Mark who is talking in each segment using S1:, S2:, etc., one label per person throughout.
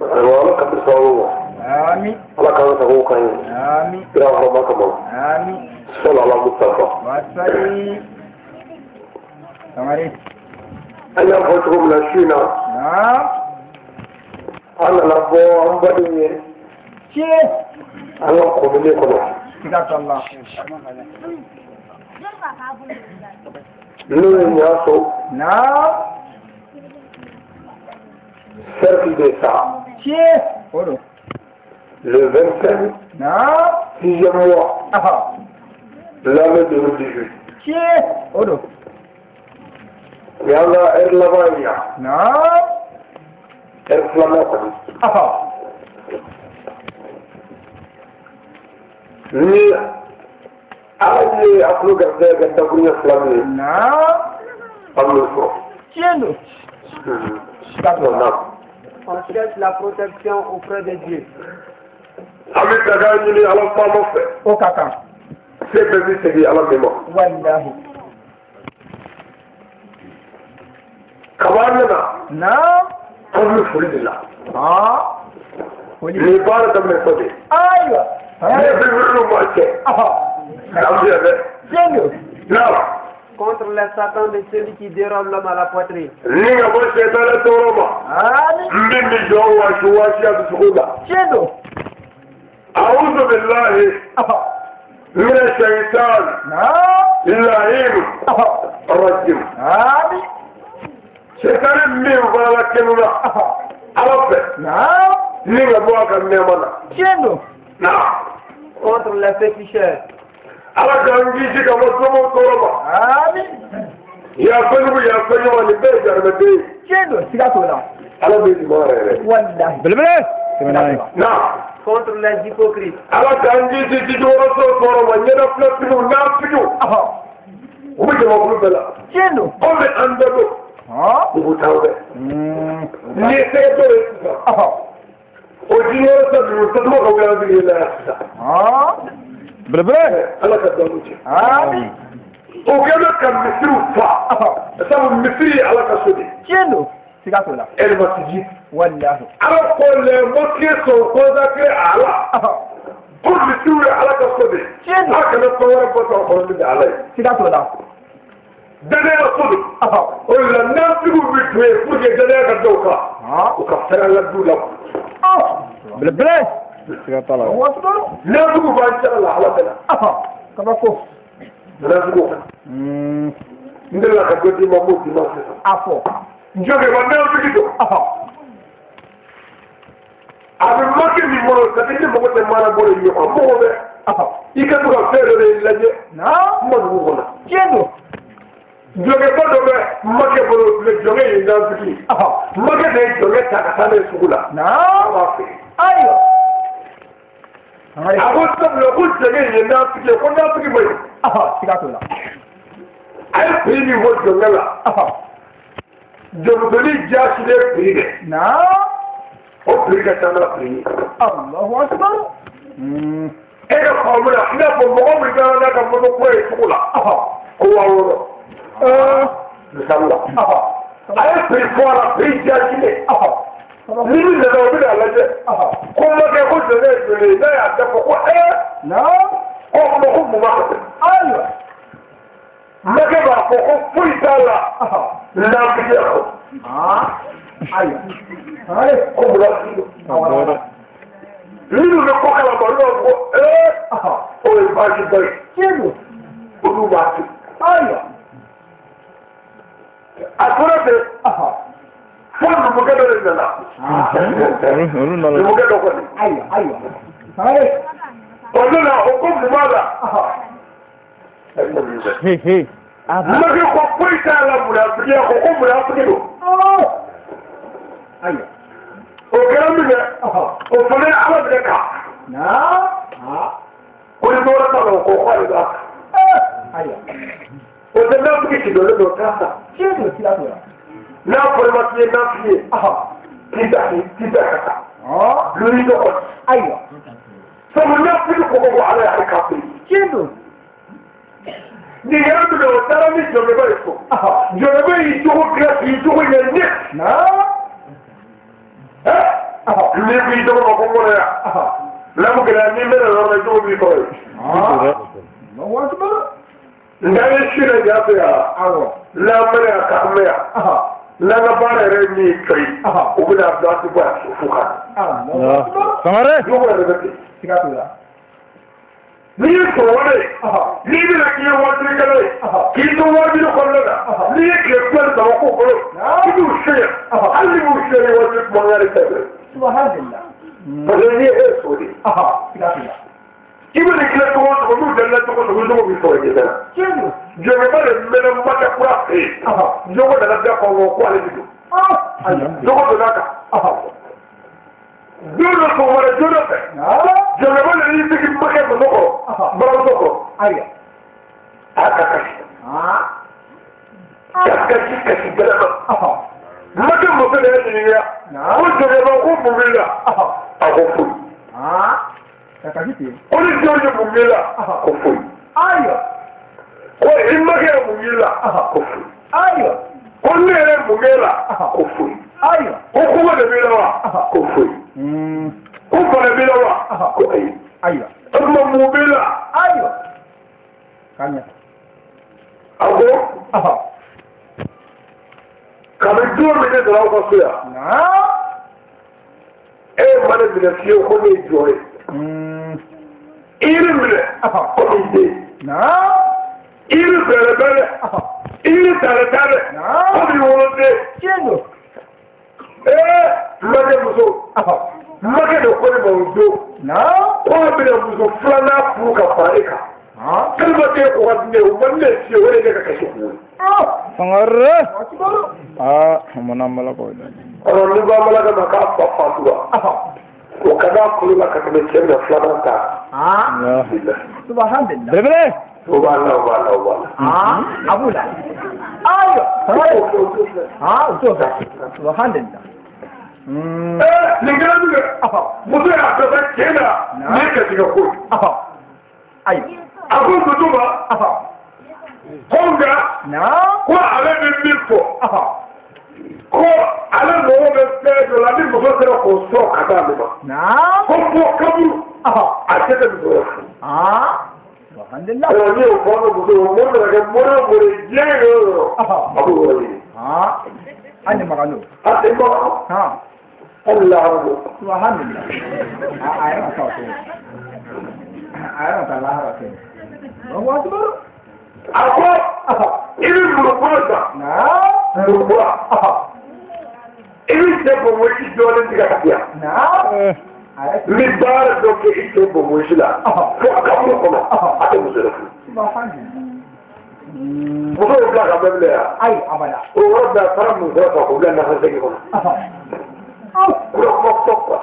S1: Ayiwa, Ala ka bɛ sababu ma.
S2: Amin.
S1: Ala k'an sago kan ye.
S2: Amin.
S1: Kira hɔrɔma kama.
S2: Amin.
S1: Sɔlɔ ala Mustafa.
S2: Wasali. Sangare.
S1: An y'a fɔ cogo min na su in na,
S2: Naam.
S1: an nana bɔ an badenw ye
S2: Tiɲɛ.
S1: an ka komini kɔnɔ.
S2: Siga t'o la.
S1: N'o ye Ɲaso
S2: Naam.
S1: cercle de Sa.
S2: Tiɲɛ. O don.
S1: Le 25
S2: Naam.
S1: sixième mois
S2: Aha.
S1: l'année 2018.
S2: Tiɲɛ. O don.
S1: Nin y'an ka heure laban ye yan.
S2: Naam.
S1: Heure filanan kɔni.
S2: Aha.
S1: Ni Ala ye a tulo garijɛgɛ kɛ dakuruɲɛ fila min ye,
S2: Naam.
S1: an b'o sɔrɔ.
S2: Tiɲɛ don. Siga t'o la.
S1: Naam.
S3: On cherche la protection auprès de Dieu.
S1: An bɛ daga ɲini Ala faama fɛ.
S2: O ka kan.
S1: Se bɛɛ bɛ segin Ala min ma.
S2: Walahi.
S1: Kaba an nana,
S2: Naam.
S1: an bɛ foli de la.
S2: Ah. Foli.
S1: Nin baara daminɛ tɔ de.
S2: Ayiwa.
S1: Ne
S2: Sangare.
S1: bɛ wuli ma cɛ.
S2: Aha.
S1: Alhamdulilayi dɛ.
S2: Tiɲɛ don.
S1: Naam.
S3: Contre les satans de celui qui dérobe l'homme à la poitrine.
S1: Ni ka bɔ sɛtanɛ tɔɔrɔ ma.
S2: Amin.
S1: N bɛ nin jɔ waasi waasi a dusukun la.
S2: Tiɲɛ don.
S1: A'udhu billahi
S2: Aha.
S1: mina shaitan
S2: Naam.
S1: lahim
S2: Aha.
S1: rajim.
S2: Amin.
S1: Sɛtanɛ min fana kɛnɛ la
S2: Aha.
S1: Ala fɛ.
S2: Naam.
S1: Ni ka bɔ a ka nɛɛma na.
S2: Tiɲɛ don.
S1: Naam.
S3: Contre les féticheurs.
S1: Ala k'an kisi ka bɔ somɔgɔw tɔɔrɔ ma.
S2: Amin.
S1: Ya fɛnjugu ya fɛnɲuman nin bɛɛ ye jarimɛden ye.
S2: Tiɲɛ don. Siga t'o la.
S1: Ala bɛ ɲuman yɛrɛ yɛrɛ.
S2: Walahi.
S4: Belebele. Tɛmɛ n'a ye.
S1: Naam.
S3: Contre les hypocrites.
S1: Ala k'an kisi jijukɔrɔso tɔɔrɔ ma ɲɛda filɛ nafigiw.
S2: Aha.
S1: U bɛ jamakulu bɛɛ la.
S2: Tiɲɛ don.
S1: Anw bɛ an da don.
S2: Ah.
S1: Dugu t'an fɛ.
S2: Hmm.
S1: N'i ye sɛgɛtɔ ye sisan.
S2: Aha.
S1: O jijukɔrɔso ninnu tasuma ka wuli an sigi la yan sisan.
S2: Ah.
S4: Belebele.
S1: Ala ka dɔnni cɛ.
S2: Amin.
S1: O kɛlen ka misiriw fa.
S2: Aha.
S1: Sabu misiri ye Ala ka so de ye.
S2: Tiɲɛ don. Siga t'o la.
S1: El masjid.
S2: Walahi.
S1: Ala ko les mosquées sont consacrées à Allah.
S2: Aha.
S1: Ko misiriw ye Ala ka so de ye.
S2: Tiɲɛ don.
S1: A kana fɛn wɛrɛ bɔ sɔrɔ kɔnɔ min tɛ Ala ye.
S2: Siga t'o la.
S1: Danaya so don.
S2: Aha.
S1: O de la nafigiw bɛ don yen pour que danaya ka da u kan.
S2: Ah.
S1: U ka fɛrɛ an ka du la.
S2: Ah.
S4: Belebele. Siga t'a la.
S2: Wasu.
S1: Nafigiw b'an cɛla la Ala bɛɛ la.
S2: Aha. Kabako.
S1: Nafigiw.
S2: Hmm.
S1: N delila ka dɔ d'i ma n b'o d'i ma sisan.
S2: A fɔ.
S1: Jɔnkɛ ma nafigi don.
S2: Aha.
S1: A bɛ make min kɔnɔ c'est à dire ni mɔgɔ tɛ mana bɔ ye ɲɔgɔn mɔgɔ bɛ.
S2: Aha.
S1: I ka to ka fɛn dɔ de lajɛ.
S2: Naam.
S1: Kuma dugu kɔnɔ.
S2: Tiɲɛ don.
S1: Jɔnkɛba dɔ bɛ makɛ bolo mɛ jɔnkɛ ye nafigi ye.
S2: Aha.
S1: Makɛ de ye jɔnkɛ ta ka taa n'a ye sugu la. A
S2: Naam.
S1: b'a feere.
S2: Ayiwa. Sangare.
S1: A ko sabula ko jɔnkɛ ye nafigi ye ko nafigi ma ɲi.
S2: Aha. Siga t'o la.
S1: A ye prix min fɔ jɔnkɛ la.
S2: Aha.
S1: Jɔnmusonin jaasilen prix dɛ.
S2: Naam.
S1: O prix ka ca n'a prix ye.
S2: Allahu akbar. Hmm.
S1: E ka faamu na i n'a fɔ mɔgɔ min taara n'a ka moto kura ye sugu la.
S2: Aha.
S1: Ko 6000. Misali la.
S2: Aha.
S1: A ye prix fɔ a la prix jaasilen.
S2: Aha.
S1: Ni min nana o bɛna lajɛ.
S2: Aha.
S1: Ko makɛ ko jɔnkɛ ye joli ye n'a y'a da fɔ ko ɛɛ.
S2: Naam.
S1: Ko kuma ko mun b'a kɛ.
S2: Ayiwa.
S1: Makɛ b'a fɔ ko foyi t'a la.
S2: Aha.
S1: Nafigiya kɔ.
S2: Ah. Ayiwa. Sangare.
S1: Ko munafigi don.
S2: Awɔ.
S1: Minnu bɛ ko kalama olu b'a fɔ ko ee
S2: Aha.
S1: o ye baasiba ye.
S2: Tiɲɛ don.
S1: Olu b'a to.
S2: Ayiwa.
S1: A tora ten
S2: Aha.
S1: fo numukɛ dɔ de nana.
S4: Olu nana.
S1: Numukɛ dɔ kɔni.
S2: Ayiwa. Ayiwa. Sangare.
S1: O nana o ko mun b'a la.
S2: Aha.
S4: He he.
S1: Makɛ ko foyi t'a la munafigiya kɔ ko munafigi don.
S2: Oh. Ayiwa.
S1: O kɛra min kɛ
S2: Aha.
S1: o fana ye Ala minɛ ka.
S2: Naam. Ah.
S1: Ko ni dɔwɛrɛ t'a la o ko k'ale b'a ta.
S2: Eh. Ayiwa.
S1: O tɛ nafigi sidɔnlen don o t'a ta.
S2: Tiɲɛ don siga t'o la.
S1: N'a fɔra i ma k'i ye nafigi ye.
S2: Aha.
S1: K'i ta k'i ta ka taa.
S2: Ah.
S1: Lori tɔgɔ.
S2: Ayiwa.
S1: Sabu nafigi ko ko Ala y'ale kafiri.
S2: Tiɲɛ don.
S1: Nin kɛra min kɛ o taara ni jɔnkɛba ye so.
S2: Aha.
S1: Jɔnkɛba y'i jogo dilan k'i jogo ɲɛ ɲɛ.
S2: Naam.
S1: Ɛ
S2: Aha.
S1: N'i ko i tɔgɔ ma ko n kɔnɔ yan. Lamu gɛlɛya n'i mɛnna yɔrɔ la i tɔgɔ b'i kɔrɔ ye. Nka ye si la ja fɛ yan. N'an mɛnna yan k'an mɛn yan. N'an ka baara yɛrɛ ye min ye cɔyi. U bɛna a bila an ti bɔ yan fu kan.
S4: Sangare.
S1: Jogo yɛrɛ bɛ ten. N'i ye sɔrɔwale ye. N'i bɛna k'i ye wajilikɛla ye. K'i to wajuli kɔnɔna na. N'i ye tile 13 k'o kɔnɔ. I b'u sɛgɛn. Hali n'i b'u sɛgɛn wajuli kumakan de fɛ. Parce que n'i ye e so de ye. I bɛ nin tila cogo o cogo n'u delila cogo o cogo i jogo b'i sɔrɔ i ɲɛ la. Jɔnkɛba de mɛnna makɛ kura fɛ yen. Jogo nana da kɔngɔ ko ale de don. Jogo donna kan. Don dɔ sɔgɔmada joona fɛ. Jɔnkɛba de y'i sigi makɛ muso kɔrɔ. Baramuso kɔrɔ. A ka kasi. Ka kasi kasi gɛlɛn ma. Makɛ muso de y'a ɲininka. Ko jɔnkɛba ko mun b'i la? A ko foyi. Ko ni jɔn ye mun b'i la? Ko foyi. Ko i makɛ ye mun b'i la? Ko foyi. Ko ne yɛrɛ mun b'e la? Ko foyi. Ko kɔngɔ de b'i la wa? Ko foyi. Ko bana b'i la wa? Ko ayi. O tuma mun b'i la? A ko kabini don min ne donna aw ka so yan, e ma ne minɛ fiyewu ko ne ye jɔn ye. I yiri minɛ komi i den. I yiri bɛrɛ bɛrɛ. I yiri tare tare. Komi i woloden. Ee makɛ muso. Makɛ de ko ne ma o don. Ko a bɛna muso filanan furu ka fara e kan. Tellement que o ka di ne ye o man di ne ye fiyewu o de ye ne ka kasi kun ye.
S4: Sangare. Aa o mana n balakaw dɛ.
S1: Ɔ ni ko an balaka ma k'a fa fatura. O ka d'a kolo la ka tɛmɛ cɛ min filanan ta.
S4: Belebele.
S1: O b'a la o b'a la o b'a la.
S2: A b'o la. Ayiwa. O t'o fɛ. Subhanallah.
S1: Nin kɛra min kɛ. Muso y'a bɛɛ fɛ cɛ la nin ye kasi ka ko ye.
S2: Ayiwa.
S1: A ko muso ma. Ko nka. Ko ale bɛ min fɔ. Ko ale mago bɛ fɛn dɔ la ni muso sera k'o sɔrɔ ka d'ale ma. Ko fɔ kaburu. A tɛ kɛ muso wɛrɛ furu. Ayiwa n'i y'o fɔ an ka muso ye o mɔri nana kɛ mɔri o mɔri ye diɲɛ yɔrɔ o yɔrɔ. A b'o yɔrɔ ɲini.
S2: Hali ni maga n'o.
S1: A tɛ maga. Hali lahara don.
S2: Subhanallah. A yɛrɛ ma taa o to yen. A yɛrɛ ma taa lahara to yen.
S1: A ko i bɛ murukura san. Murukura. I bɛ cɛ bonbonsi dɔɔnin tigɛ ka di yan. N bɛ baara dɔ kɛ i cɛ bonbonsi la fo kaburu kɔnɔ a tɛ muso yɛrɛ furu. Muso y'o bila ka bɛɛ bila yan.
S2: Ayi abada.
S1: O yɔrɔ bɛɛ a taara musɔrɔ ta k'o bila nafasɛgin kɔnɔ. Kura kuma fɔ kuwa.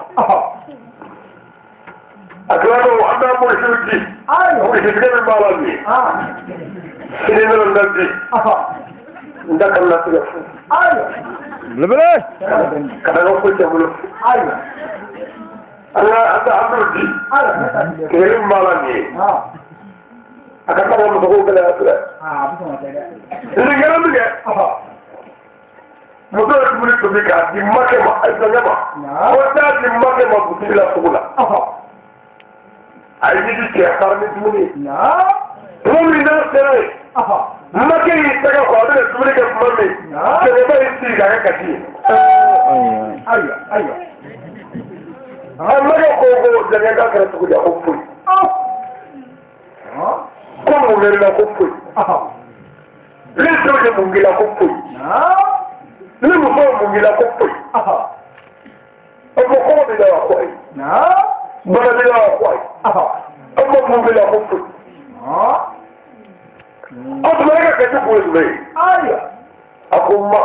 S1: A tilala o an b'a mɔsiw di. Mɔsitigɛ min b'a la nin ye. Sini bɛna n da di. N da kana tigɛ fu.
S4: Belebele.
S1: Ka na ka foyi tɛ n bolo. An ka an b'o di. Tigɛli min b'a la nin ye. A ka taa ka musoko gɛlɛya filɛ. Nin kɛra min kɛ. Muso ye dumuni tobi k'a di makɛ ma a jɔnkɛ ma. Ko t'a di makɛ ma butigi la sugu la. A ye jiji cɛ a taara ni dumuni ye. Tuma min n'a sera yen. Makɛ y'i tɛgɛ ko a bɛna dumuni kɛ tuma min. Jɔnkɛba y'i sigi k'a kɛ kasi ye.
S2: Ayiwa ayiwa.
S1: A makɛ ko ko jɔnkɛ k'a kɛra cogo di a ko foyi. Ko mun bɛ la ko foyi. Ne denw ye mun k'i la ko foyi. Ne muso ye mun k'i la ko foyi. O ko kɔngɔ b'i la wa ko ayi. Bana b'i la wa ko ayi. O ko mun b'i la ko foyi. O tuma e ka kasi kun ye jumɛn ye? A ko n ma.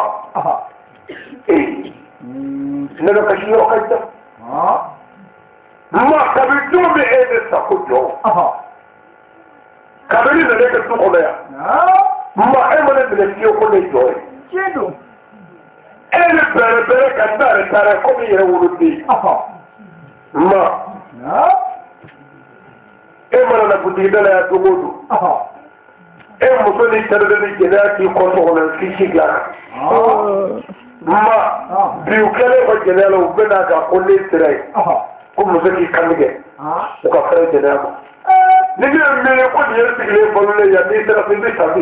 S1: Ee ne ka kasi yɔrɔ ka jan. Ma kabini don min e bɛ sa ko jɔ. Kabini nana e ka du kɔnɔ yan. Ma e ma ne minɛ fiyewu ko ne jɔ ye. E ne bɛrɛ bɛrɛ ka taare taare komi i yɛrɛ woloden. Ma e mana na butigi da la yan don o don. E muso ni cɛ dɔ de bɛ jɛnɛya k'i kɔ so kɔnɔ k'i si dilan kan. Ma bi u kɛlen ka jɛnɛya la u bɛ n'a kan ko ne sera yen ko muso k'i kan tigɛ u ka fɛrɛ jɛnɛya ma ni ne ye miiri ko nin ye sigilen balolen yan n'i sera i bɛ sa bi.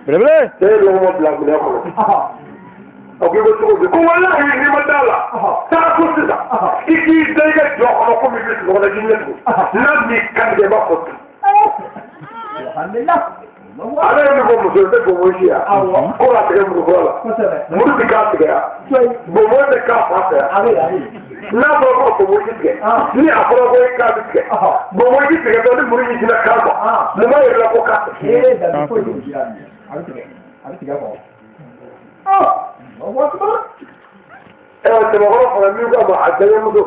S4: Belebele.
S1: Ne ye lɔgɔma bila minɛn kɔnɔ. A ko i bɛ cogo di ko walahi n'i ma d'a la taa so sisan i k'i da i ka jɔ kɔnɔ komi i bɛ sunɔgɔ la k'i ɲɛ tugun n'a m'i kan tigɛ i b'a fɔ ten. Ale ye min fɔ muso ye ne bonbon si yan ko k'a tigɛ muru fɔlɔ la muru ti k'a tigɛ yan bonbon tɛ k'a fa fɛ yan n'a fɔra ko ka bonbon si tigɛ ni a fɔra ko e k'a bɛ tigɛ bonbon si tigɛ dɔrɔn ni muru y'i jinɛ k'a ma mun b'a yɛrɛ la ko k'a tigɛ. Cɛbakɔrɔ fana min ko a ma a jɛgɛmuso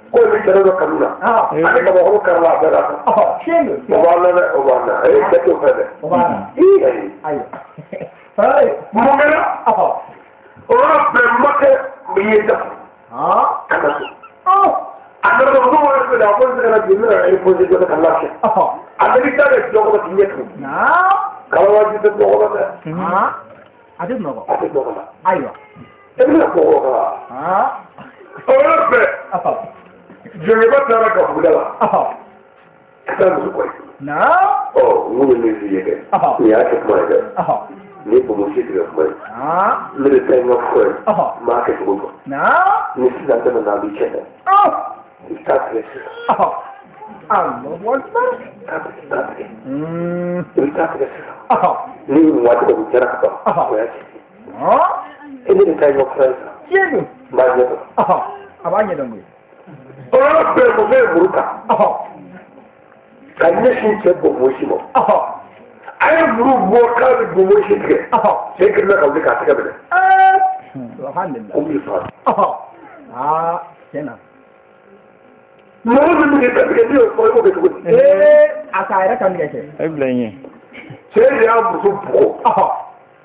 S1: ko ni cɛ dɔ kanu na ani kabakɔrɔ karila a bɛɛ la o b'an na dɛ o b'an na e cɛ t'o fɛ dɛ ayi mun kɛra o yɔrɔ bɛɛ ma kɛ ye da ka na so a nana muso wɛrɛ fɛ a ko n tɛ ka na bi n bɛna imposer dɔ ka lafiya a bɛ da de jɔ kɔnɔ k'i ɲɛ tugun kalawaji tɛ dɔgɔ la dɛ
S2: a tɛ nɔgɔ
S1: a tɛ nɔgɔ la
S2: ayiwa
S1: e bɛna kɔgɔ kan o yɔrɔ bɛɛ jɔnjɔba taara gabuguda la ka taa muso kɔ ye ɔ n kun ye min f'i ye dɛ nin y'a kɛ kuma ye dɛ nin ye bonbonsi tigɛ kuma ye ne de ta ye n ka fura ye n b'a kɛ cogo dɔn ni sisan tɛmɛ na a b'i cɛ dɛ i bɛ taa tigɛ sisan taa tigɛ i bɛ taa tigɛ sisan ni nin waati kɔni kɛra ka ban o y'a cɛ e ne de ta ye n ka fura ye sisan n b'a ɲɛ dɔn
S2: a b'a ɲɛdɔn koyi.
S1: O yɔrɔ bɛɛ muso ye muru ta ka ɲɛsin cɛ bonbonsi ma a ye muru bɔ k'a bɛ bonbonsi tigɛ cɛ girinna ka wuli k'a tɛgɛ minɛ o b'i faga.
S2: Tiɲɛ na.
S1: Mɔgɔ min bɛ k'i kan tigɛ n'i y'o fɔ i b'o kɛ cogo di.
S2: A k'a yɛrɛ kan tigɛ cɛ.
S4: E bila i ɲɛ.
S1: Cɛ de y'a muso bugɔ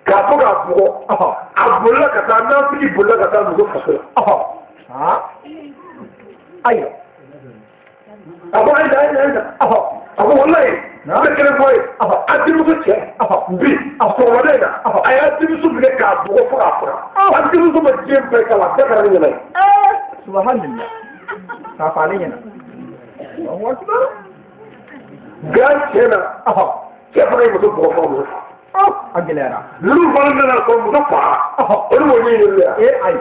S1: k'a to k'a bugɔ a bolila ka taa nafigi bolila ka taa muso faso la.
S2: Ayiwa.
S1: A ko ayi ayi ayi a ko walayi n bɛ kelen fɔ ye a denmuso cɛ bi sɔgɔmada in na a y'a denmuso minɛ k'a bugɔ fo k'a faga a denmuso ma diɲɛ bɛɛ k'a la a bɛɛ kɛra ne ɲɛna ye.
S2: Subhanallah. K'a fɔ ale ɲɛna.
S1: Nka tiɲɛ na cɛ fana ye muso bugɔ fo ka muso faga.
S2: A gɛlɛyara.
S1: Ninnu fana nana sɔrɔ muso fagara olu m'o ɲɛɲini olu la yan.
S2: Ayi.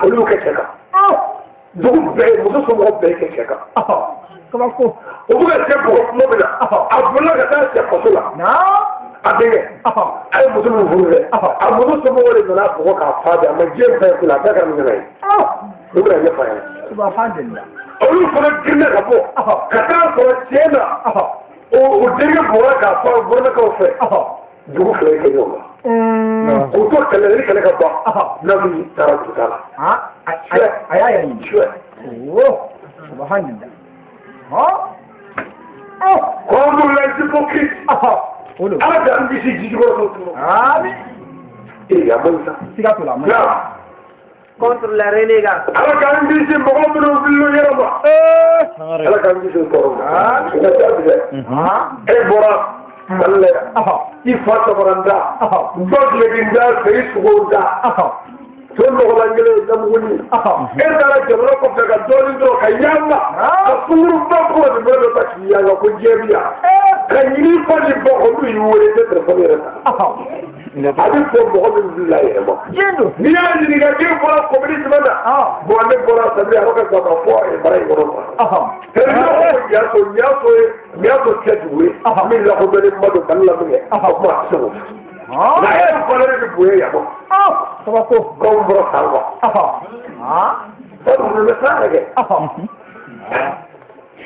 S1: Olu y'o kɛ cɛ kan. Dugu bɛɛ muso somɔgɔw bɛɛ kɛ cɛ kan.
S2: Kabako.
S1: O bɛ ka cɛ bugɔ tuma min na a bolila ka taa cɛ faso la. A denkɛ a ye muso min furu dɛ a muso somɔgɔw de nana bugɔ k'a fa de a ma diɲɛ fɛn k'u la a bɛɛ kɛra min ɲɛna ye. U bɛna ɲɛfɔ a ɲɛna.
S2: Subhanallah.
S1: Olu fana girinna ka bɔ ka taa sɔrɔ tiɲɛ na o denkɛ bɔra k'a fa bɔrɔnakaw fɛ dugu fila kɛ ɲɔgɔn kan. K'u to kɛlɛ ni kɛlɛ ka ban n'a bɛ taara dugu la.
S2: A y'a yɛrɛ ɲini. Subhanallah.
S1: Contre les hypocrites. Ala k'an kisi jijukɔrɔ tɔɔrɔ.
S2: Amin.
S1: Ee a man ɲi sa.
S2: Siga t'o la.
S3: Contre les renégats.
S1: Ala k'an kisi mɔgɔ minnu wulila u yɛrɛ ma. Ala k'an kisi o tɔɔrɔ ma. O ka ca bi dɛ. E bɔra Mali la yan. I fa samaranda. Ba tileginda seyi sogow da. To nɔgɔlan kelen namuguni. E taara jamana kɔfɛ ka dɔɔnin dɔrɔn ka yaala. Ka sunkuruba kura nin bɛɛ dɔ ta k'i yaala ko diɲɛ bi yan. Ka ɲini fa ni ba olu y'i wele i tɛ telefɔni yɛrɛ ta. A bɛ fɔ mɔgɔ min wulila a yɛrɛ ma. N'i y'a ɲininka k'e bɔra komini jumɛn na. Bon ne bɔra Sabiri a bɛ ka ka fɔ mara in kɔnɔ quoi. Miyaso Miyaso ye Miyaso cɛ dugu ye. Min lakodɔnnen ba don Mali la min kɛ. O kuma a tɛ se k'o fɔ. Nka e yɛrɛ valeur bɛ bonya yan nɔ.
S2: Kabako.
S1: K'anw bɔra san quoi. Fa dugu bɛ san yɛrɛ kɛ.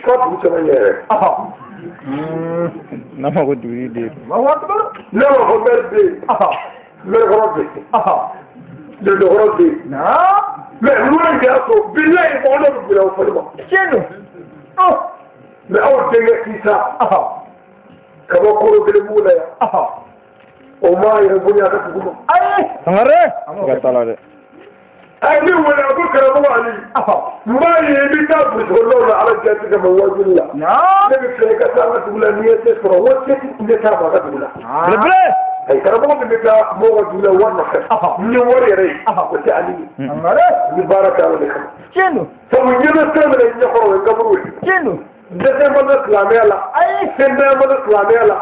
S1: Fa dugu caman ɲɛ yɛrɛ.
S4: N'a ma ko dugutigi den.
S1: Ne ma ko maire bɛ yen. Maire kɔrɔ bɛ yen. Dodokɔrɔ bɛ yen. Mais ninnu y'a sɔrɔ bilayi mɔgɔ dɔ bɛ bonya o fɔli ma.
S2: Tiɲɛ don.
S1: Mais aw denkɛ Kisa ka bɔ koro kelen bugu la yan. O m'a yɛrɛ bonya a ka dugu ma.
S2: Ayi.
S4: Sangare. Siga t'a la dɛ.
S1: A ye ne wele a ko karamɔgɔ Ali. N b'a ye i bɛ taa burusikɔnɔnaw la Ala jati kama waajuli la. Ne bɛ fɛ i ka taa an ka dugu la n'i ye se sɔrɔ n ko se tɛ ne t'a ma a ka dugu la. Ayi karamɔgɔ min bɛ taa mɔgɔw ka dugu la wari nɔfɛ. Ni wari yɛrɛ ye o tɛ Ali ye. N bɛ baara kɛ Ala de kama. Sabu ɲɛ bɛ fɛn min na ɲɛkɔrɔ o ye kaburu ye. Dɛsɛ ma bɛ silamɛya la. Fɛn bɛɛ ma bɛ silamɛya la.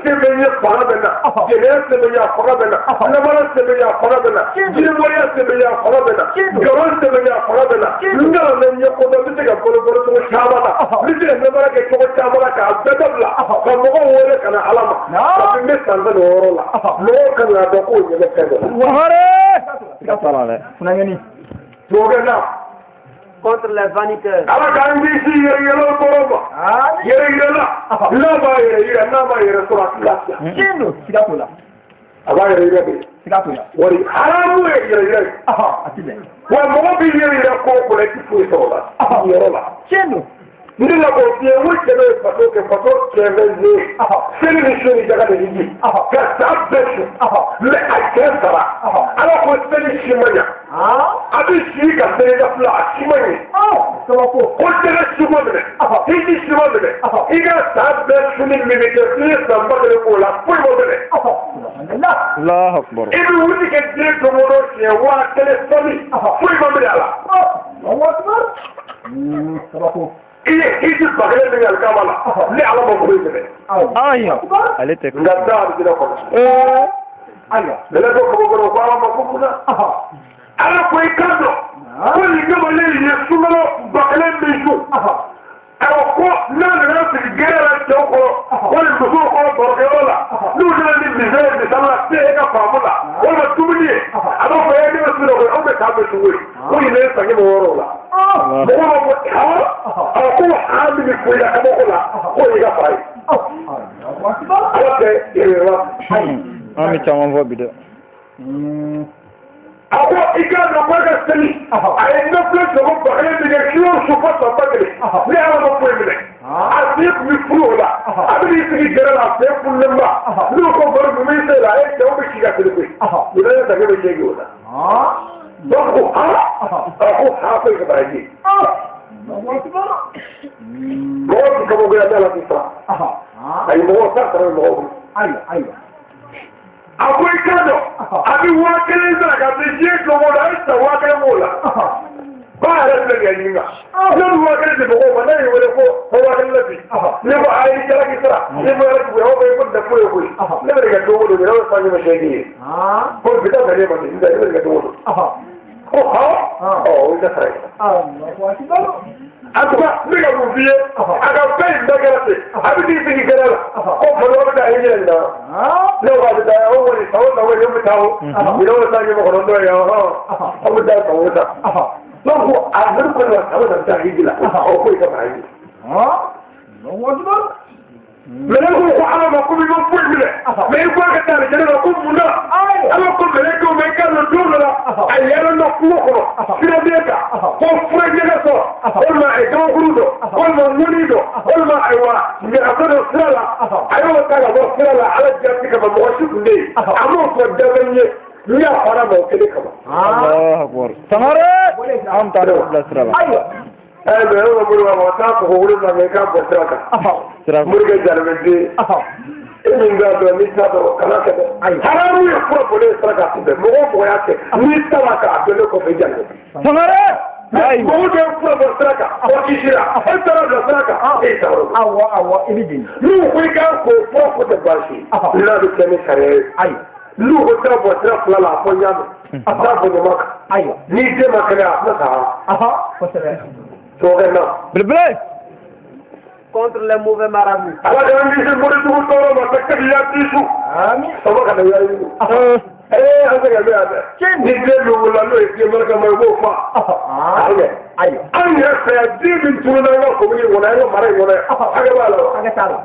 S1: Fɛn bɛ ɲɛ fanga bɛ na. Jɛnɛya sɛbɛn ɲɛ a fanga bɛ na. Namara sɛbɛn ɲɛ a fanga bɛ na. Jinɛmɔriya sɛbɛn ɲɛ a fanga bɛ na. Nkalon sɛbɛn ɲɛ a fanga bɛ na. N kalan na ɲɛ kɔdɔ n bɛ se ka bolo bolo cogo caman na. N bɛ se ka namara kɛ cogo caman na k'a bɛɛ dabila. Ka mɔgɔw wele ka na Ala ma. Parce que n bɛ san 16 la. Mɔgɔw kan k'a dɔn k'o ɲɛ bɛ fɛn dɔ la. Tubabu na.
S3: Contre les vaniteurs.
S1: Ala k'an kisi yɛrɛyɛlɛw tɔɔrɔ ma. Yɛrɛyɛlɛla n'a b'a yɛrɛ yira n'a b'a yɛrɛ sɔrɔ a ti lafiya. A b'a yɛrɛ yira de. Wari haramu ye yɛrɛ yira ye. Wa mɔgɔ bɛ yɛrɛ yira ko o ko la i ti foyi sɔrɔ o la. Yɔrɔ la. Ne la k'o f'i ye n ko cɛ bɛ faso kɛ faso kɛmɛ ye. Seli ni su ni jaga de bɛ di. Ka san bɛɛ su. Mɛ a cɛ sara. Ala ko seli si ma ɲa. A bɛ si ka seli ka fila a si ma ɲɛ. Ko jɛgɛ si ma minɛ. Hiji si ma minɛ. I ka san bɛɛ su ni min bɛ kɛ f'i ye san 1000 k'o la foyi ma minɛ. I bɛ wuli kɛ diɲɛ don o don siɲɛ 1000 sɔli foyi ma minɛ a la. I ye hiji 1000 min kɛ alikama la ni Ala ma mɔgɔ minɛ.
S4: Ale tɛ.
S1: Nka taa alijinɛ kɔnɔ. Mɛlɛkɛ ko kɔnɔ ko Ala ma ko mun na. Ala ko i kan dɔn ko nin kamalen ye sunkalo 1000 min su. Ayiwa ko n'a nana sigi gɛrɛ la cɛw kɔrɔ walima musow kɔrɔ barokɛyɔrɔ la n'u nana ni misɛn ye misali la se e ka faamu la walima dumuni ye a b'a fɔ e ne bɛ su dɔ koyi anw bɛ taa bɛ su koyi ko nin ye san 600 la. Mɔgɔw b'a fɔ a ko haa min bɛ fɔ i la kabako la k'o y'i ka fara ye. Ala tɛ yɛrɛ la.
S4: An bɛ caman fɔ bi dɛ.
S1: A ko i k'a dɔn k'a ka seli a ye nafila sogo 1000 min kɛ su o su fo san 1000 ne Ala ma foyi minɛ a sen tun bɛ furu o la a bɛ n'i sigi gɛrɛ la a sen fununen ba n'o ko baro dun b'i se la a ye cɛw bɛ si ka seli koyi nin ye san 800 o la donc ko haa a ko haa ko i ka baraji mɔgɔ tɛ kabakoya da la sisan ayi mɔgɔ t'a sara mɔgɔw bolo. A ko i kan dɔn a bɛ 1000 sara ka se diɲɛ don o don a ye san 1000 k'o la ba yɛrɛ filɛ nin ye ɲininka ne bɛ 1000 di mɔgɔw ma n'a y'i wele ko 1000 la bi ne ko a ye jalaki sara ne ko ala tugu aw bɛ ko nin tɛ foyi ye koyi ne bɛ nin kɛ don o don ne bɛ san 800 ye ko bi taa bɛn ne ma sisan ne bɛ nin kɛ don o don ko hɔn ɔ o y'i ka sara ye. En tout cas, ne ka mun f'i ye a ka fɛn in bɛɛ kɛra ten a bɛ t'i sigi gɛrɛ la ko fɔlɔ bɛ taa i ɲɛ nin na ne ko a bɛ taa o kɔni san o san kɔni bɛ taa o minɛnw bɛ taa 900 ye hɔn aw bɛ taa san o san donc a ne kɔni ka san o san bɛ taa hiji la o ko i ka baraji. Mɛlɛkɛw ko Ala ma ko i ma foyi minɛ mɛ i ko a ka taa alijinɛ la ko mun na Ala ko mɛlɛkɛw ma i k'a dɔn don dɔ la a yɛlɛ na kungo kɔnɔ siraden kan ko fura ɲɛgɛn sɔrɔ walima gabakuru dɔ walima ŋɔni dɔ walima ayiwa ɲagasa dɔ sira la a y'o ta ka bɔ sira la Ala jaabi kama mɔgɔ si tun tɛ yen a m'o fɔ danfɛn ye n'i y'a fara ma o kelen kama.
S4: Allahu akbar. Sangare. An t'a dɔn bila sira la.
S1: Mɛ e ko mori ma taa kɔgɔ wolonwula kɛ i k'a bɔ sira kan. Morikɛ jalimɛden. E min t'a dɔn n'i t'a dɔn kana kɛ dɛ. Haramu ye fura bɔlen sira kan tun bɛ mɔgɔ o mɔgɔ y'a kɛ n'i taara k'a dɔn kɔfɛ i jalimɛ.
S4: Sangare.
S1: Mɔgɔ dɔ ye fura bɔ sira kan o kisira e taara bila sira kan e taara o.
S2: Awɔ i bɛ jeni.
S1: N'u ko i k'a ko fura ko tɛ baasi ye. N'a bɛ kɛ ni sariya ye. N'u ko sira bɔ sira fila la a fɔ n y'a mɛn. A t'a fɔ ɲama kan. N'i den ma kɛnɛ a tɛna sa.
S2: Kosɛbɛ.
S1: Tubabu na.
S4: Belebele.
S3: Contre les mauvais marabouts.
S1: Ala k'an kisi morijugu tɔɔrɔ ma ka kɛnɛya kisu. Sama ka na yari. An sɛgɛn bɛ yan dɛ. Ni den min wolola n'o ye den barikama ye i b'o fa.
S2: Ayiwa.
S1: An yɛrɛ fɛ yan den min tununna an ka commune kɔnɔ an ka mara in kɔnɔ yan hakɛ b'a la wa?
S2: Hakɛ t'a la.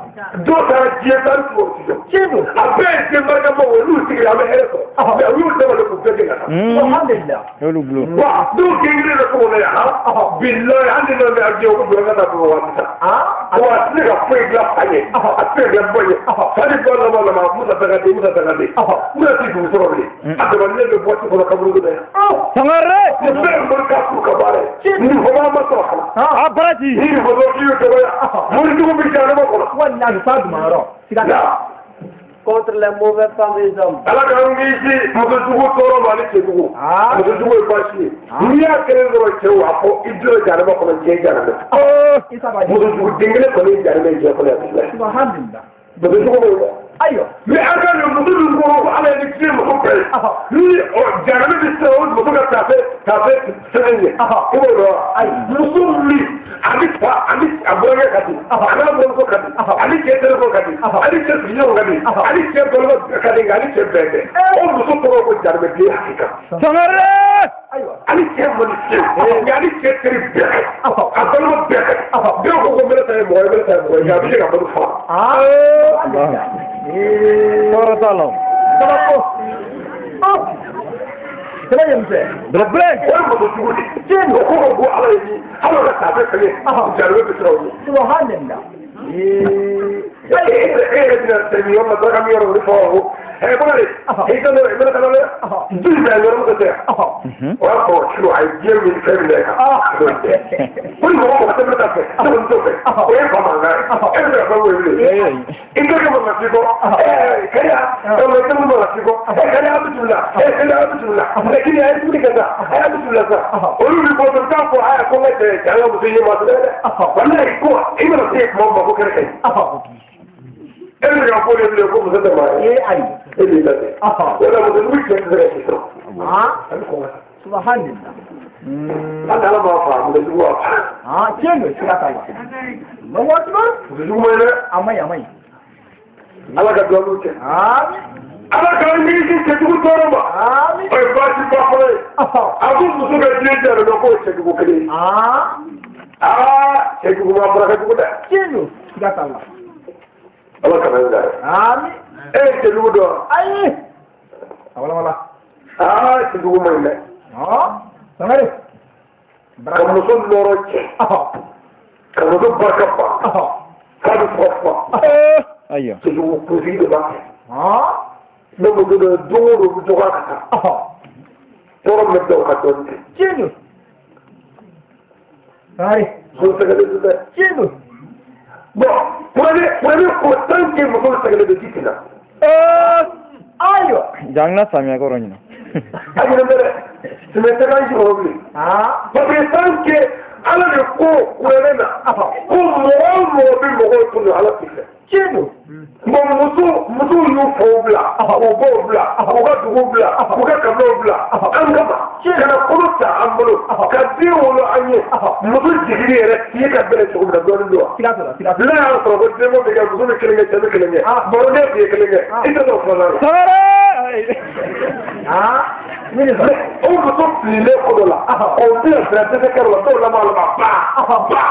S1: Dɔw taara diɲɛ tan ni fila sisan.
S2: Tiɲɛ don.
S1: A bɛɛ ye den barikamaw ye n'u sigira an bɛ hɛrɛ sɔrɔ. Mais u y'u dabali k'u bɛɛ gɛn ka taa.
S2: Alhamdulillah.
S4: Y'olu gulo.
S1: Wa dɔw den kelen bɛ so kɔnɔ yan bilayi hali n'a mɛ a den o ko don an ka taa Bamakɔ an bɛ taa. Wa a tɛ se ka foyi dilan fa ye. A tɛ se ka dilan ba ye. Fa ni ba laban laban Musa Dagade Musa Dagade. Musa tɛ dugu sɔrɔ bilen. A dabalilen bɛ bɔ kɔnɔ kaburu dɔ yan.
S4: Sangare.
S1: Nin bɛɛ ye mori ka furu ka baara ye. Nin fɔ ma sɔrɔ fana.
S4: A baraji.
S1: Ni nin fɔ dɔrɔn k'i y'o dɔgɔya. Morijugu bɛ jahanama kɔnɔ.
S2: Walahi fa duman yɔrɔ. Siga t'a la.
S3: Contre les mauvaises femmes et hommes.
S1: Ala k'an kisi muso jugu tɔɔrɔ ma ani cɛ jugu. Muso jugu ye baasi ye. N'i y'a kelen dɔrɔn cɛw a fɔ i donna jahanama kɔnɔ diɲɛ jahanama. Muso jugu den kelen kɔni ye jahanama ye diɲɛ kɔnɔ yan.
S2: Subhanallah.
S1: Muso jugu b'o la.
S2: Ayiwa.
S1: Mais an ka nin muso dun ko ala ye ni diɲɛ muso bɛɛ ye. Ni jahanama bɛ siran o muso ka taafe taafe sɛbɛn ye. I b'o dɔn wa? Muso min a bɛ fa ani a burankɛ ka di a n'a buramuso ka di ani cɛ terikɛw ka di ani cɛ sigiɲɔgɔnw ka di ani cɛ balima ka di ani cɛ bɛɛ tɛ o muso tɔgɔ ko jahanamɛden hakika.
S4: Sangare.
S2: Ayiwa.
S1: Ani cɛ man di fiyewu nka ani cɛ teri bɛɛ ka di a balima bɛɛ ka di bɛɛ ko ko mɛlɛ ta ye mɔgɔ ye mɛlɛ ta ye mɔgɔ ye nka a bɛ se ka balo faga.
S4: Tɔɔrɔ t'a la.
S2: Kabako. Sɛbɛn ye mun
S4: Belebele.
S1: O ye muso jugu de ye. Tiɲɛ don. O ko ka bon ala ye ni hali o ka taafe fɛngɛ jahanama bɛ siran o ɲɛ.
S2: Subhanallah.
S1: E yɛrɛ bɛna tɛmɛ yɔrɔ la daraka min yɔrɔ o de fɔ ko Bakari i ka nɔrɔ i bɛna ka na dɛ du in bɛ yɔrɔ min tɛ yan o y'a sɔrɔ su a ye diɲɛ min fɛn min da i kan ko ni mɔgɔ mɔgɔ tɛ bɛ taa fɛ ne kɔni t'o fɛ o ye fa mankan ye e bɛ se ka fɛn wele bilen i terikɛ ma na f'i kɔ kariya i terikɛ ma na f'i kɔ kariya a bɛ turu la kariya a bɛ turu la kini a ye dumuni kɛ sa a bɛ turu la sa olu bɛ bɔ dɔrɔn k'a fɔ a ko n ka cɛ cɛ an ka muso ye maa sɛbɛ dɛ walayi ko i mana se kuma o ma ko kɛnɛ ka ɲi. E bɛ ka fɔ de bilen ko muso tɛ maa ye.
S2: Ayi.
S1: E b'i ta tɛ. O la muso jugu cɛ tɛ se ka si sɔrɔ. A bɛ kɔn ka sa.
S2: Subhanallah.
S1: Hali ala m'a fa muso jugu b'a fa.
S2: Tiɲɛ don siga t'a la. Allahu akbar.
S1: Muso jugu man ɲi dɛ.
S2: A man ɲi a man ɲi.
S1: Ala ka duwawu kɛ.
S2: Amin.
S1: Ala k'an kisi cɛ jugu tɔɔrɔ ma.
S2: Amin.
S1: O ye baasi ba fɔlɔ ye. A ko muso ka diɲɛ jara dɔn k'o ye cɛ jugu kelen ye. Cɛ jugu ma fara ka jugu dɛ.
S2: Tiɲɛ don siga t'a la.
S1: Ala kana n da ye.
S2: Amin.
S1: E ye cɛ jugu dɔn wa?
S2: Ayi. A wala wala.
S1: Cɛ jugu man ɲi dɛ.
S2: Sangare.
S1: Ka muso nɔrɔ cɛ. Ka muso barika fa. K'a bɛ fɔ fa.
S4: Ayiwa.
S1: Cɛ jugu kunsigi de b'a kɛ. Ne muso dɔ don o don u bɛ dɔgɔya ka taa. Tɔɔrɔ min bɛ da o kan dɔɔnin tɛ.
S2: Tiɲɛ don. Sangare.
S1: Muso sɛgɛnnen don dɛ.
S2: Tiɲɛ don.
S1: Bon, kuranɛ ko tant que muso sɛgɛnnen don ji tɛ na.
S2: Ayiwa.
S4: Jangna samiya kɔrɔ ɲina.
S1: A ɲinɛ bɛ dɛ. Sɛmɛ tɛ k'an si kɔrɔ bilen. Parce que tant que ala de ko kuranɛ na ko mɔgɔ o mɔgɔ bɛ mɔgɔw tɔɲɔ ala t'i fɛ.
S2: Tiɲɛ don.
S1: Bon musow y'u faw bila k'u baw bila k'u ka dugu bila k'u ka kabilaw bila an kama ka na kolo ta an bolo ka den wolo an ye muso jigili yɛrɛ ye ka bɛrɛ cogo min na dɔɔnin don wa.
S2: Siga t'o la siga t'o la.
S1: N'a y'a sɔrɔ ko denko bɛ kɛ muso bɛ kelen kɛ cɛ bɛ kelen kɛ baroden tun ye kelen kɛ i tɛ sɔrɔ filanan la.
S4: Sangare.
S1: O muso fililen ko dɔ la k'o bila sira dɛsɛ kɛrɛ la dɔw laban laban ba ba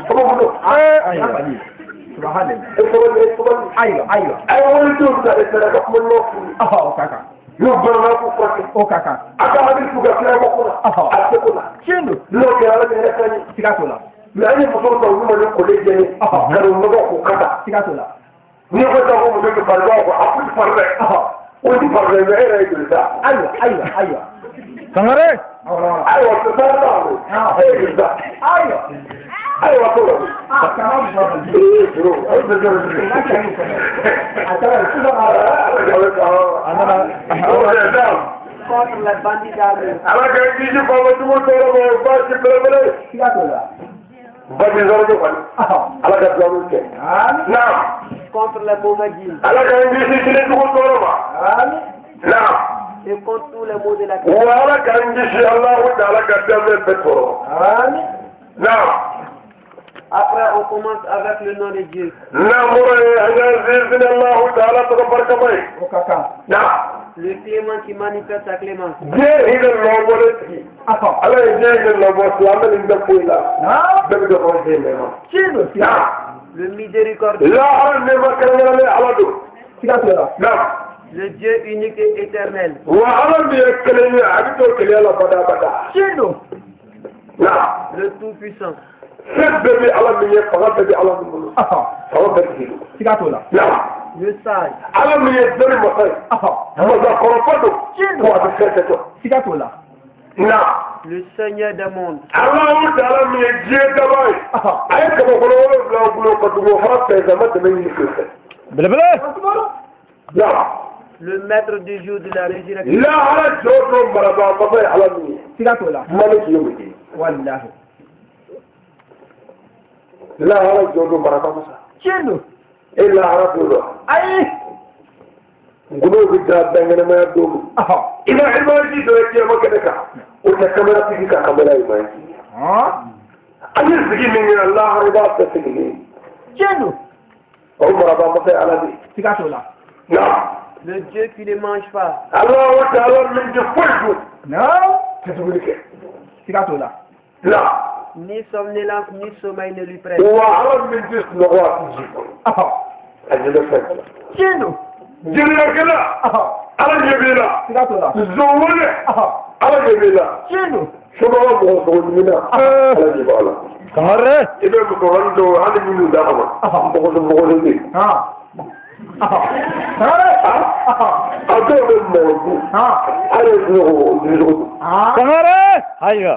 S1: kabako don.
S4: Ayiwa.
S2: Subhanallah.
S1: E sabali e sabali.
S2: Ayiwa ayiwa.
S1: A ye walidenw bila de sera ka kuma ɲuman f'u ye.
S2: O ka kan.
S1: N'u banana k'u furakɛ.
S2: O ka kan.
S1: A ka hakili t'u ka kira ko la. A tɛ ko la.
S2: Tiɲɛ don.
S1: N'o kɛra ala bɛ hɛrɛ k'an ye.
S2: Siga t'o la.
S1: Mais an ye musow ta olu ma ni kole jɛ ye. Ka n'u nɔgɔ k'u kata.
S2: Siga t'o la.
S1: N'i ko sisan ko muso bɛ fari b'a ko a ko ti fari dɛ. O ti fari dɛ mais e yɛrɛ ye joli ta.
S2: Ayiwa ayiwa ayiwa.
S4: Sangare.
S1: Ayiwa sara t'a la. E ye joli ta.
S2: Ayiwa.
S1: Ayiwa t'o la.
S3: Contre les bandits d'armée.
S1: Ala ka kisi faama jugu tɔɔrɔ ma o baasi belebele.
S2: Siga t'o la.
S1: Bandits d'armée kɔni. Ala ka duwawu kɛ. Naam.
S3: Contre les mauvais djinns.
S1: Ala ka kisi sini jugu tɔɔrɔ ma. Naam.
S3: Et contre tous les maux de la
S1: Wa ala ka kisi Alahu taala ka danfɛn bɛɛ tɔɔrɔ. Naam.
S3: Après, on commence avec le nom de Dieu.
S1: Naam, an y'an sinsin Alahu taala tɔgɔ barikama ye.
S2: O ka kan.
S1: Naam.
S3: Le clément qui manifeste sa clémence.
S1: Diɲɛ hinɛ lɔbɔlen tigi. Ala ye diɲɛ hinɛ lɔbɔ silamɛ ni bɛ foyi la. Bɛɛ bɛ dɔ fɔ diɲɛ nɛɛma.
S3: Le miséricordieux.
S1: Lahara nɛɛma kɛrɛnkɛrɛnnen Ala don. Naam.
S3: Le Dieu unique et éternel.
S1: Wa Ala min ye kelen ye a bɛ to kelenya la bada bada. Naam.
S3: Le Tout-Puissant.
S1: Fɛn bɛɛ bɛ Ala min ye fanga bɛɛ bɛ Ala min bolo. Fanga bɛɛ tigi don. Naam.
S3: Le sage.
S1: Ala min ye dɔnni masa ye. Masakɔrɔba don. Wa a bɛ fɛn bɛɛ dɔn. Naam.
S3: Le Seigneur des mondes.
S1: Alahu taala min ye diɲɛ daba ye. A ye kabakolo 7 bolo ka dugu fara fɛn ma tɛmɛ ɲini fɛ.
S4: Belebele.
S1: Naam.
S3: Le maître du jour de la résurrection.
S1: Lahara jɔ don marabaa masa ye Ala min ye. Maliki yawmi din. Lahara jɔ don marabaa masa. E lahara don dɔ. Gundo bɛ da dankɛnɛmaya don min. I ka image dɔ ye kiyama kɛnɛ kan. O tɛ kamera tigi ka kamera image. An ye sigi min kɛ lahara i b'a bɛɛ sigilen ye. O marabaa masa ye Ala de ye. Naam.
S3: Le Dieu qui ne mange pas.
S1: Alahu taala min tɛ foyi dun. Tɛ dumuni kɛ. Naam.
S3: Ni somnolence ni sommeil ne lui prennent.
S1: Wa Ala min tɛ sunɔgɔ a tɛ ji kɔnɔ. A ɲɛ bɛ fɛn bɛɛ la. Jeliya Ala ɲɛ b'i la. Zonwale Ala ɲɛ b'i la. Somɔgɔ mɔgɔ sogo ɲimina Ala ɲɛ b'a la.
S4: Sangare.
S1: I bɛ musokɔrɔnin dɔw hali minnu d'a ma. Mɔgɔ bɛ yen. A dɔw bɛ mɔgɔ dun. Hali sunɔgɔ sogo dun.
S4: Sangare. Ayiwa.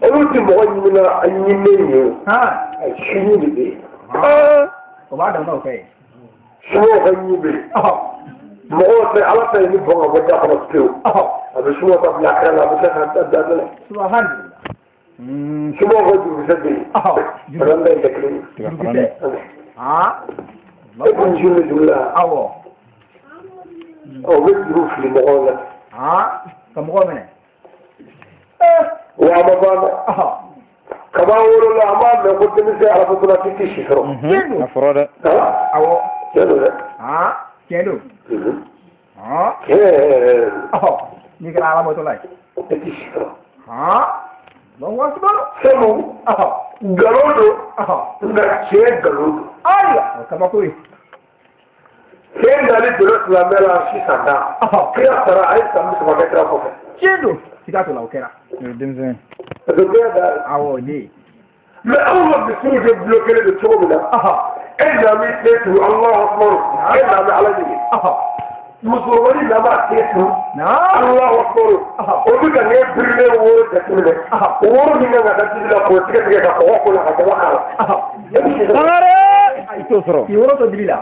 S1: Olu tɛ mɔgɔ ɲimina a ɲiminen ye o. A sini de bɛ yen. Sumaworo ka ɲi bɛ yen. Mɔgɔw tɛ Ala ta ye ni bɔn ka bɔ da kɔnɔ pewu. A bɛ sumaworo ka bila kɛrɛ la a bɛ se ka da da la. Sumaworo ka jurukisɛ bɛ yen. Bana in tɛ kelen ye. E ko juru bɛ juru la. O bɛ juru fili mɔgɔw la. Wa a ma ban dɛ. Kaba wolola an b'a mɛn ko denmisɛn alabatula k'i tɛ si sɔrɔ.
S4: A fɔra dɛ.
S1: Tiɲɛ don dɛ.
S2: Tiɲɛ don.
S1: Tiɲɛ yɛrɛ yɛrɛ don.
S2: N'i kɛra alabatɔla ye.
S1: E tɛ si sɔrɔ. Sabu nkalon don nka tiɲɛ nkalon don.
S2: Ayiwa o kabako ye.
S1: Fɛn nali donna silamɛya la sisan na. Kira sara a ye san 30 kɛ kira kɔfɛ.
S2: Tiɲɛ don. Siga t'o la o kɛra.
S4: Denmisɛn.
S1: Parce que bɛɛ da.
S2: Awɔ ne ye.
S1: Mais anw ka misiriw de bloqué don cogo min na. E n'a b'i se turu Alahu akibaru. E n'a bɛ Ala ɲini. Musomanin n'a b'a se turu. Alahu akibaru. O bɛ ka ɲɛ birilen woro jateminɛ. O woro min kan ka da dibi la k'o tigɛ tigɛ ka kɔgɔ k'o la ka jaba k'a la.
S4: Sangare. I t'o sɔrɔ.
S2: K'i woro to dibi la.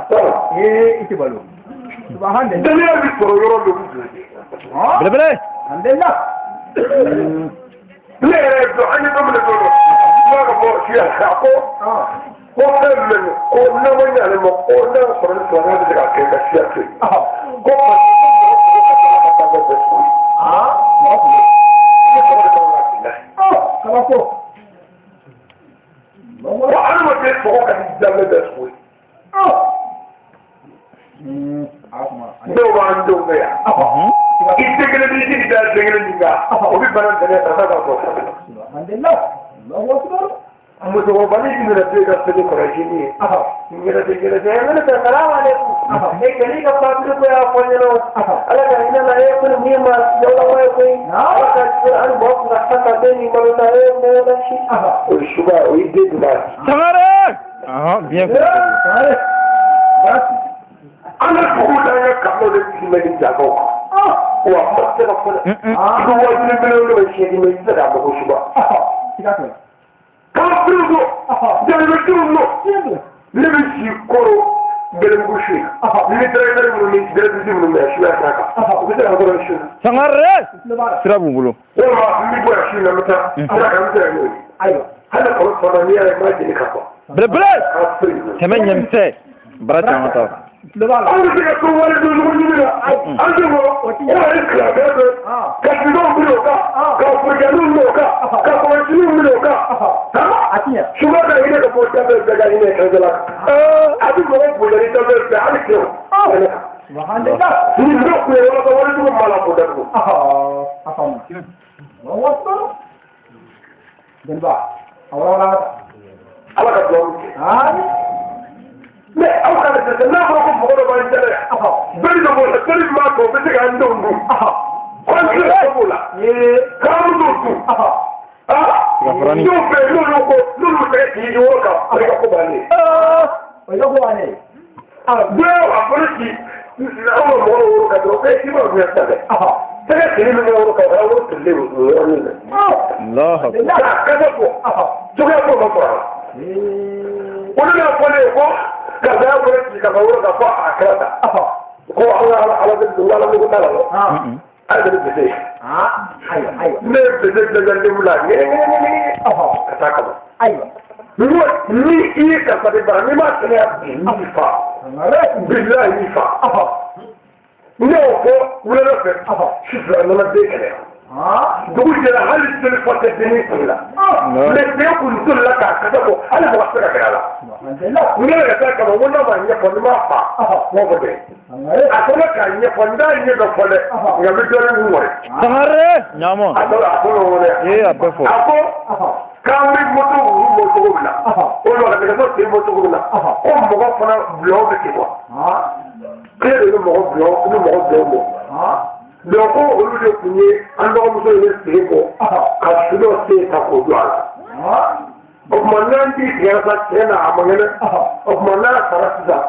S2: Ee i tɛ balo.
S1: Dɔnniya bɛ sɔrɔ yɔrɔ min o bɛ jɔ.
S4: Belebele.
S2: Alhamdulillah.
S1: Ne yɛrɛ ye dɔn an ye don min na don dɔ. N b'a fɔ suya a ko ko fɛn min ko n'a ma ɲɛ ale ma ko n'a sɔrɔ ni silamɛya bɛ se ka kɛ ka suya to yen. Ko parce que mɔgɔ ka taa bɛɛ sogo ye.
S2: Mɔgɔ kun bɛ.
S1: I ye mɔgɔ de kan ka bila.
S2: Kabako.
S1: Ko adamaden sogo ka di danbe bɛɛ sogo ye. Dɔw b'an denw kɛ yan. I den kelen b'i jigi da den kelen min kan o bɛ bana dɛmɛ ka taa k'a sɔrɔ. Musokɔrɔba ni jumɛn den ka seli kɔlɔsi ni ye. Ɲɛnajɛ ɲɛnajɛ ɲɛnajɛ salamu aleykum. E kɛli ka fabiri ko y'a fɔ n ɲɛna o. Ala ka hinɛ na e ko nin ye maa yalama ye koyi. Ala ka hali mɔgɔ kun ka sa ka den ni malo ta e mɔgɔ la si. O ye suba o ye den duman ye.
S4: Sangare. Bien.
S2: Sangare.
S1: An ka dugu la an ka kabilaw de tun bɛ nin jagaw kan. Wa kuma tɛ se ka fɔ dɛ. I bɛ wajibi minɛnw de bɛ seegin mɛ i tɛ se k'a fɔ ko suba. Kafiriw don, jarabidenw don. Ne bɛ si koro bɛlɛmugu su in na. Ni dɛrɛmɛ minnu ni dɛrɛmɛ minnu bɛ suya sira kan. U bɛ se ka kɔrɔ su in na.
S4: Sangare. Sira b'u bolo.
S1: Walima n bɛ bɔ yan su in na n bɛ taa sira kan n bɛ se ka n'o ye.
S2: Ayiwa.
S1: Hali kalo saba n'i y'a ye n b'a jeni ka fɔ.
S4: Belebele.
S1: Kafiri.
S4: Kɛmɛ ɲɛmisɛn. Bara caman ta.
S1: Anw bɛ se ka to wale don ɲɔgɔn ɲini na. An tɛ bɔ o ye silamɛ bɛ ka dunanw minɛ o kan ka furukɛninw minɛ o kan ka kɔlɔsiliw minɛ o kan. Suba ka hinɛ ka bɔ danfɛn bɛɛ ka hinɛ kɛrɛfɛla kan. A bɛ mɔgɔ bonya ni danfɛn bɛɛ hali cɛw. Ni bɛɛ kun ye walasa walijugu maa la k'o datugu.
S2: A faamu. Allahu akbar. Jeliba a walawala.
S1: Ala ka duwawu kɛ.
S2: Amin.
S1: Mais aw kana dɛsɛ n'a fɔra ko mɔgɔ dɔ b'an jɛnɛ yan. Bɛɛ de b'o la, bɛɛ de b'a to o bɛ se k'an denw dun. K'an tile ka b'o la. K'an musow dun. Dɔw bɛ yen n'olu ko n'olu tɛgɛ k'i woro kan o ye ka ko bannen ye.
S2: O ye ka ko bannen ye.
S1: Bɛɛ a fɔra ci anw ka mɔgɔ dɔ woro kan dɔrɔn k'i b'a bonya sisan dɛ. Tɛgɛ kelen min bɛ woro kan o kɛra woro tolilen o yɔrɔnin dɛ. K'a kasa fɔ cogoya foyi ma sɔrɔ a la. O de bɛna fɔ ne ye ko karisa y'a bolo ci ka woro kan fɔ a kɛra tan. Ko an ka ala deli ala mugu t'a la dɛ. Ale de bɛ bese. Ne ye bese dilan den la ŋɛɲɛ ka taa kama. Ni i ye karisa de bara n'i m'a kɛnɛya bi n b'i fa. Bilahi n b'i fa. Ne y'o fɔ wulada fɛ su fila a nana den kɛnɛya. Dugu jɛra hali joli fɔ tɛ dennin kun la. Mais den kun tolila k'a kasa bɔ hali mɔgɔ tɛ se ka gɛrɛ a la. N yɛrɛ ka taa kama n ko n'a ma ɲɛfɔ ni m'a fa n b'a fɔ dɛ. A ko ne k'a ɲɛfɔ n t'a ɲɛ dɔ fɔ dɛ nka n bɛ dɔɔnin k'u wɔri.
S4: Sangare. Ɲaamɔ.
S1: A ko a ko dɛ.
S4: Ee a bɛɛ fɔ.
S1: A ko k'an bɛ moto wuru bɔ cogo min na. O la ka nɛgɛso sen bɔ cogo min na. Ko mɔgɔ fana bulon bɛ ten kuwa. Kile de bɛ mɔgɔ bulon i bɛ mɔgɔ bulon bɔ. Donc ko olu de tun ye an dɔgɔmuso ye sen bɔ ka su dɔ sen ta k'o don a la. O tuma n'an t'i tigɛra sa tiɲɛ na a man kɛnɛ. O tuma n'a sara sisan.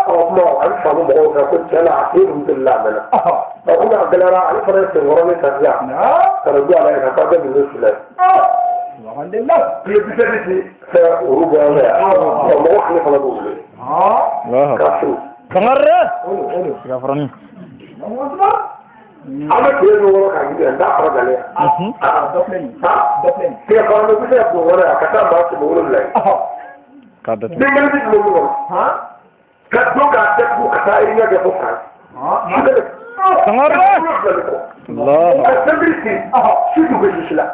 S1: O tuma a bɛ faamu mɔgɔw fɛ ko tiɲɛ na a sen tun tolila a mɛnna. Ɔ komi a gɛlɛyara ale fana ye senkɔrɔnin ta sisan. Ka na don a la yen ka taa kɛ ninnu su la ye. Tile 8 ti fɛn olu bɔ yan fɛ yan. Mɔgɔ kile fana b'o wele. K'a su.
S4: Sangare. Sigafarani.
S1: An bɛ tile min kɔnɔ k'a ɲini yan n t'a fara gale yan. Tigɛ fara bɛ se ka don kɔnɔ yan ka taa maa 700 ye.
S4: K'a datugu.
S1: Den kelen tɛ tun bɛ min kɔnɔ. Ka don k'a datugu ka taa iriɲɛ kɛ fo Faransi. Su kelen.
S4: Sangare.
S1: 700 de kɔ. Ka sɛbiri siri su dugu sisi la.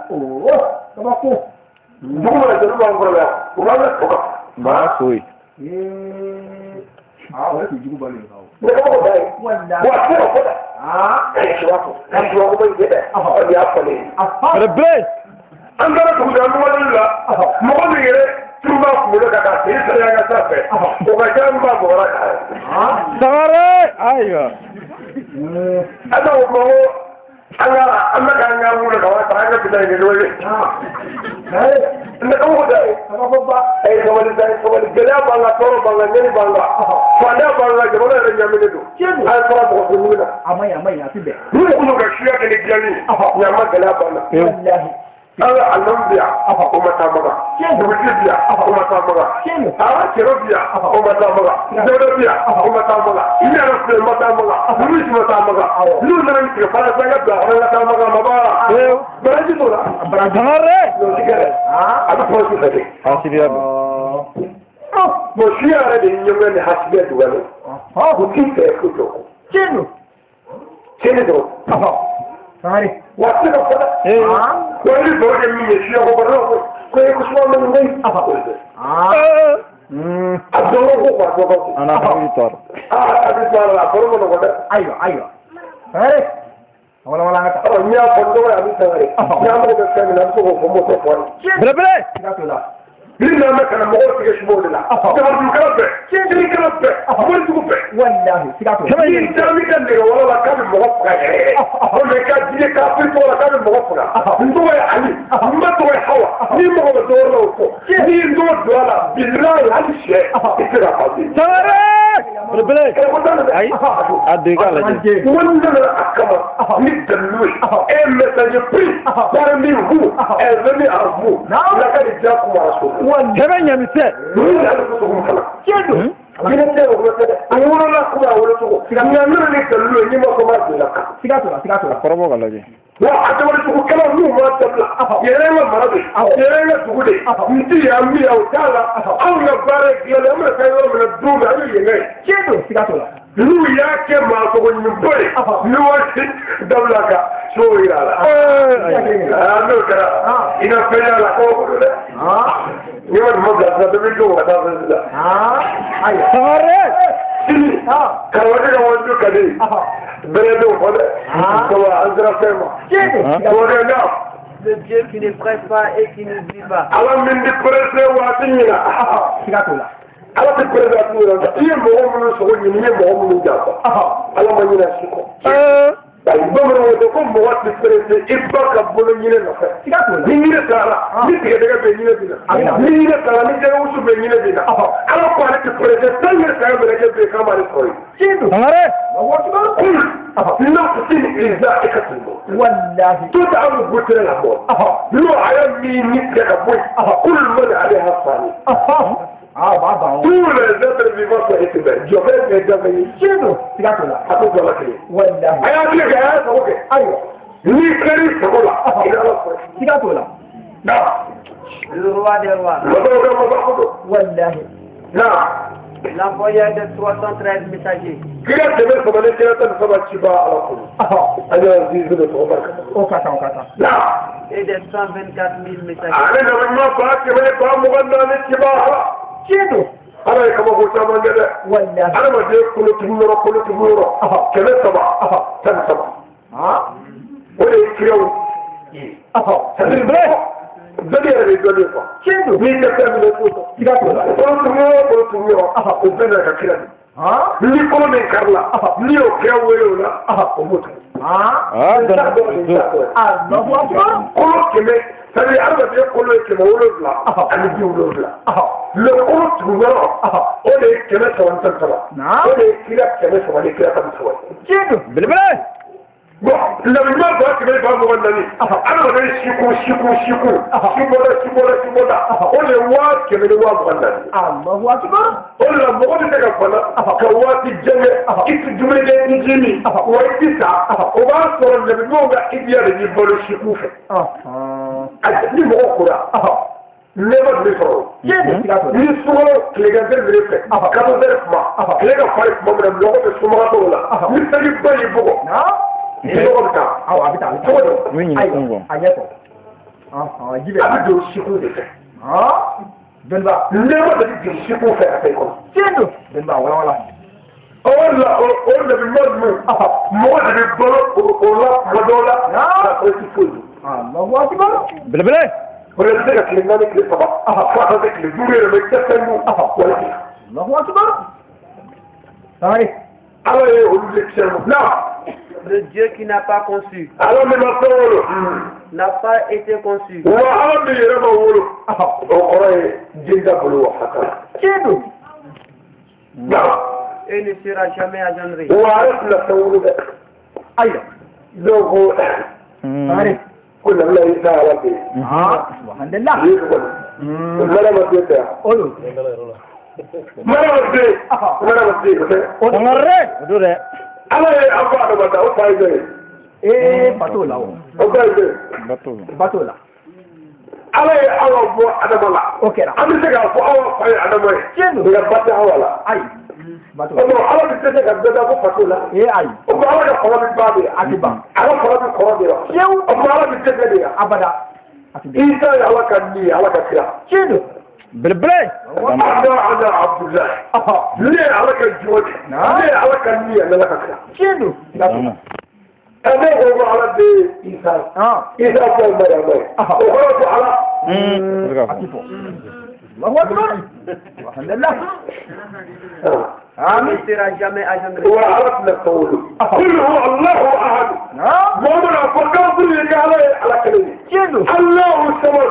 S1: Dugu mana jɛ n'u b'an kɔrɔ yan u b'an ka to kan.
S4: Baara foyi.
S2: O ye jugu balo ye.
S1: Ne ka mɔgɔ da ye. Wa a tɛ se ka fɔ dɛ. An taara dugu la wale la mɔgɔ min yɛrɛ tun b'a kunkolo kan k'a sen seri an ka sira fɛ o ka ca an b'a bɔgɔra k'a ye.
S4: Sangare. Ayiwa.
S1: An b'a fɔ ko an ka an bɛ k'an ka wolo ka wa an ka bi taa nin wele. Ne ka mɔgɔ da ye. Ayi sabali da ye sabali gɛlɛya b'an kan tɔɔrɔ b'an kan ɲani b'an kan faantanya b'an kan jamana yɛrɛ ɲagaminen don. An ye fara mɔgɔ fɛ ɲini na.
S2: A ma ɲi a ma ɲi a ti bɛn.
S1: N'u kun ka suya kɛ ni dilanni ye ɲama gɛlɛya b'an na. An ka alimami bi yan o ma taa Makan. Dugutigi bi yan o ma taa Makan. An ka cɛrɔ bi yan o ma taa Makan. Dawuda bi yan o ma taa Makan. Ne yɛrɛ filɛ ma taa Makan. Ninnu si ma taa Makan. N'u nana ni tigɛ fana san ka bila a kɔnɔ ka taa Makan ma ba. Baraji t'o la.
S4: Sangare.
S1: O ti kɛ dɛ. A bɛ fɔ su fɛ de.
S4: Hasidiya don.
S1: Bon suya yɛrɛ de ye ɲɛngoya ni hasidiya dugalen. U t'i fɛ foyi t'o kɔ.
S2: Tiɲɛ don.
S1: Tiɲɛ de dɔrɔn.
S2: Sangare.
S1: Wa a tɛ se ka fɔ dɛ. Wa i bɛ baro kɛ min ye suya ko baro ko ko e ko suya ma nin koyi. A dɔn ko ko a dɔn ko.
S4: An n'a hakili to a la.
S1: Aa a bɛ to a la a baro ma nɔgɔn dɛ.
S2: Ayiwa ayiwa. Sangare. A walawala an ka taa.
S1: Ɔ n'i y'a fɔ n dɔgɔ ye a bɛ sangare. N'a mago bɛ fɛn min na a bɛ se k'o fɔ n b'o tɔ fɔ a ye.
S4: Belebele.
S2: Siga t'o la.
S1: Ni n'an bɛ ka na mɔgɔw tigɛ subaw de la. Jamanajukɛla bɛɛ. Jirikɛla bɛɛ. Morijugu bɛɛ.
S2: Walahi siga t'o la.
S1: N'i taara ka nɛgɛ wala la k'a bɛ mɔgɔ faga yɛrɛ yɛrɛ. Walima i ka diinɛ kafiri tɔgɔ la k'a bɛ mɔgɔ faga. N tɔgɔ ye Ali. N ba tɔgɔ ye Hawa. N'i mago bɛ dɔwɛrɛ la o fɔ. N'i ye n tɔgɔ don a la bilahi hali sɛ i tɛ se ka fa bi.
S4: Sangare. Belebele.
S1: Kɛlɛko t'a la dɛ.
S4: Ayi. A don i k'a lajɛ.
S1: N ko n nana a kama ni dalilu ye. Un messager pris parmi vous est venu à vous. Laqad jaakum rasul.
S4: Sɛbɛn ɲamisɛ.
S1: Ninnu de hali ko cogo min fana.
S2: Tiɲɛ don.
S1: Jinɛ tɛ o tɛ dɛ. A wolola komi a wolocogo. Nka n nana ni dalilu ye n'i ma sɔn n b'a don i la kan.
S2: Siga t'o la siga t'o la.
S4: A kɔrɔbɔ ka lajɛ.
S1: Wa a jamanajugukɛlaw n'u m'a dabila. Yɛrɛ ka mara de. Yɛrɛ ka dugu de. N ti yan n bi yan o t'a la. Anw ka baara ye dilanni an bɛna taa yɔrɔ min na don min an ye yen ye.
S2: Tiɲɛ don siga t'o la.
S1: N'u y'a kɛ maa sogo ɲinibɔ ye. Ni waati dabila ka so yira a la. N'o kɛra i ka fɛn y'a la k'o don dɛ. N'i ma ɲuman bila sisan bɛɛ bɛ don ka taa fɛn sisan.
S2: Ayiwa.
S4: Sangare.
S1: Sini karamɔgɔkɛ ka waaju ka di bɛrɛ t'o fɔ dɛ sabu an sera fɛn ma. Karamɔgɔkɛ na.
S3: Le Dieu qui ne presse pas et qui n'oublie pas.
S1: Ala min tɛ presse waati ɲina.
S2: Siga t'o la.
S1: Ala tɛ presse waati ɲina. I ye mɔgɔ minnu sogo ɲini, i ye mɔgɔ minnu janfa. Ala ma ɲina si kɔ. Ayi bamananw ko ko mɔgɔ tɛ presse i ba ka bolo ɲini nɔfɛ.
S2: Siga t'o la.
S1: Ni ɲinɛ taara, ni tigɛdɛgɛ bɛ ɲinɛ bɛ na. Ni ɲinɛ taara, ni jɛgɛwusu bɛ ɲinɛ bɛ na. Ala ko ale tɛ presse tan yɛrɛ saga mɛlɛkɛ bɛ yen k'a m'ale sɔrɔ yen.
S2: Tiɲɛ don.
S4: Sangare.
S1: Kul nafsin za'iqatul maut.
S2: Wallahi.
S1: Tout a goûté la mort. N'o a ye min ni tigɛ ka bɔ yen. Kul man alayha fani.
S2: Ah b'a ban.
S1: Tous les êtres vivants sont éphémères. Jɔfɛn bɛɛ dafa ye.
S2: Tiɲɛ don. Siga t'o la.
S1: A ko jɔla kelen.
S2: Wallahi.
S1: A y'a tile kɛ, a y'a sago kɛ.
S2: Ayiwa.
S1: N'i kɛr'i sago la, i bɛ Ala sɔrɔ.
S2: Siga t'o la.
S1: Naam.
S3: Le roi des rois.
S1: Masaw ka masa ko don.
S2: Wallahi.
S1: Naam.
S3: L'envoyeur de 313 messagers.
S1: Kira 300 ni kira 13 ciba Ala kɔnɔ. An y'a zizi de tɔgɔ barika.
S2: O ka kan, o ka kan.
S1: Naam.
S3: Et des 124 000 messagers.
S1: Ale nana ɲuman 140000 ciba Ala.
S2: Tiɲɛ don.
S1: Ala ye kabako caman kɛ dɛ.
S2: Wallahi.
S1: Adamaden kolotugu yɔrɔ kolotugu yɔrɔ. 313. O de ye kiraw ye. C'est-à-dire dɔnni yɛrɛ bɛ dɔnni quoi.
S2: Tiɲɛ don.
S1: N'i tɛ fɛn min na i t'o dɔn.
S2: Siga t'o la.
S1: Kolotugu yɔrɔ kolotugu yɔrɔ. O bɛɛ n'a ka kira de. Ni kolo min kari la, n'i y'o kira wele o la, o b'o tigɛ.
S2: Allahu akbar.
S1: Kolo kɛmɛ, c'est-à-dire adamaden kolo ye 770. Mais kolo tugu yɔrɔ, o de ye 313. O de ye kira 300 ni kira 13 ye.
S2: Tiɲɛ don.
S4: Belebele.
S1: Bon, nabi ɲuman 1424, adamaden siku siku siku, sibɔda sibɔda sibɔda, o de ye 120000.
S2: Allahu akbar.
S1: O de la mɔgɔ bɛ se ka bana ka waati jan kɛ, i tɛ dumuni kɛ, i tɛ ji min, wa i tɛ sa, o b'a sɔrɔ nabi ɲumanw ka idiya de b'i balo siku fɛ. Ni mɔgɔ kora, nɛɛma de bɛ sɔrɔ. Ni sukaro tilegan tɛ bere fɛ, 14 heures kuma, tile ka fari kuma min na, mɔgɔ bɛ sumagatɔw la, ni sanjiba y'i bugɔ. Nɔgɔ bɛ taa.
S2: Awɔ, a bɛ taa, a bɛ taa.
S1: Cogo di?
S2: Ayiwa, a ɲɛfɔ. Ji bɛ.
S1: A bɛ don siku de fɛ.
S2: Dɔnniba.
S1: Nɛɛma de bɛ jigin siku fɛ ka taa i kɔnɔ.
S2: Tiɲɛ don. Dɔnniba, wala wala.
S1: O de la o nabi ɲuman ninnu, mɔgɔ de bɛ balo o la kuma dɔw la, k'a sɔrɔ i tɛ foyi dun.
S2: Allahu akbar.
S4: Belebele.
S1: O la i bɛ se ka tile 4 tile 3 fo ka taa se tile 5 yɛrɛ ma i tɛ fɛn dun. Wala.
S2: Allahu akbar. Sangare.
S1: Ala ye olu de tiɲɛ. Naam.
S3: Le Dieu qui n'a pas conçu.
S1: Ala min ma fɛn wolo.
S3: N'a pas été conçu.
S1: Wa Ala min yɛrɛ ma wolo. O kɔrɔ ye den t'a bolo wa fa t'a la.
S2: Tiɲɛ don.
S1: Naam.
S3: Et ne sera jamais engendré.
S1: Wa ale tɛna fɛn wolo dɛ.
S2: Ayiwa.
S1: Dɔw ko.
S2: Sangare.
S1: Ko nabila Isa Ala bɛ yen.
S2: Subhanallah.
S1: Yesu kɔni. Mana ma den tɛ yan.
S2: O don.
S1: Mana ma den. Mana ma den o tɛ.
S4: Sangare. O don dɛ.
S1: Ala ye an fa Adama da, o fa ye jɔn ye?
S2: Ee, ba t'o la o.
S1: O fa ye jɔn ye?
S4: Ba t'o la.
S2: Ba t'o la.
S1: Ala ye Awa bɔ Adama la.
S2: O kɛra.
S1: An bɛ se k'a fɔ Awa fa ye Adama ye.
S2: Tiɲɛ don.
S1: Nka ba tɛ Awa la.
S2: Ayi. Ba t'o
S1: O
S2: la.
S1: tuma Ala bɛ dɛsɛ ka bɛɛ da ko fa t'o la.
S2: Ee ayi.
S1: O tuma Ala ka fanga bɛ ban de wa?
S2: A tɛ ban.
S1: Ala fanga bɛ kɔrɔ de wa?
S2: Fiyewu.
S1: O tuma Ala bɛ dɛsɛ de wa?
S2: Abada. A tɛ dɛsɛ.
S1: Isa ye Ala ka ni ye, Ala ka kira.
S2: Tiɲɛ don.
S4: Belebele.
S1: Ana ana Abdulahi. Ne ye Ala ka jɔn de ye. Ne ye Ala ka ni ye, ne Ala ka kira.
S2: Tiɲɛ don. Siga t'o la.
S1: Ne ko ko Ala de ye Isa ye. Isa fa ye Mariama ye. O kɔrɔ ko Ala.
S2: A ti fɔ. Allahu akbar. Alhamdulillah.
S3: Amin. Ne sera jamais engendré.
S1: Wa Ala tɛna fɛn wolo. Kul huwa Allahu ahad. Mɔgɔ a fɔ kafiri ye k'Ala ye Ala kelen ye.
S2: Tiɲɛ don.
S1: Allahu samad.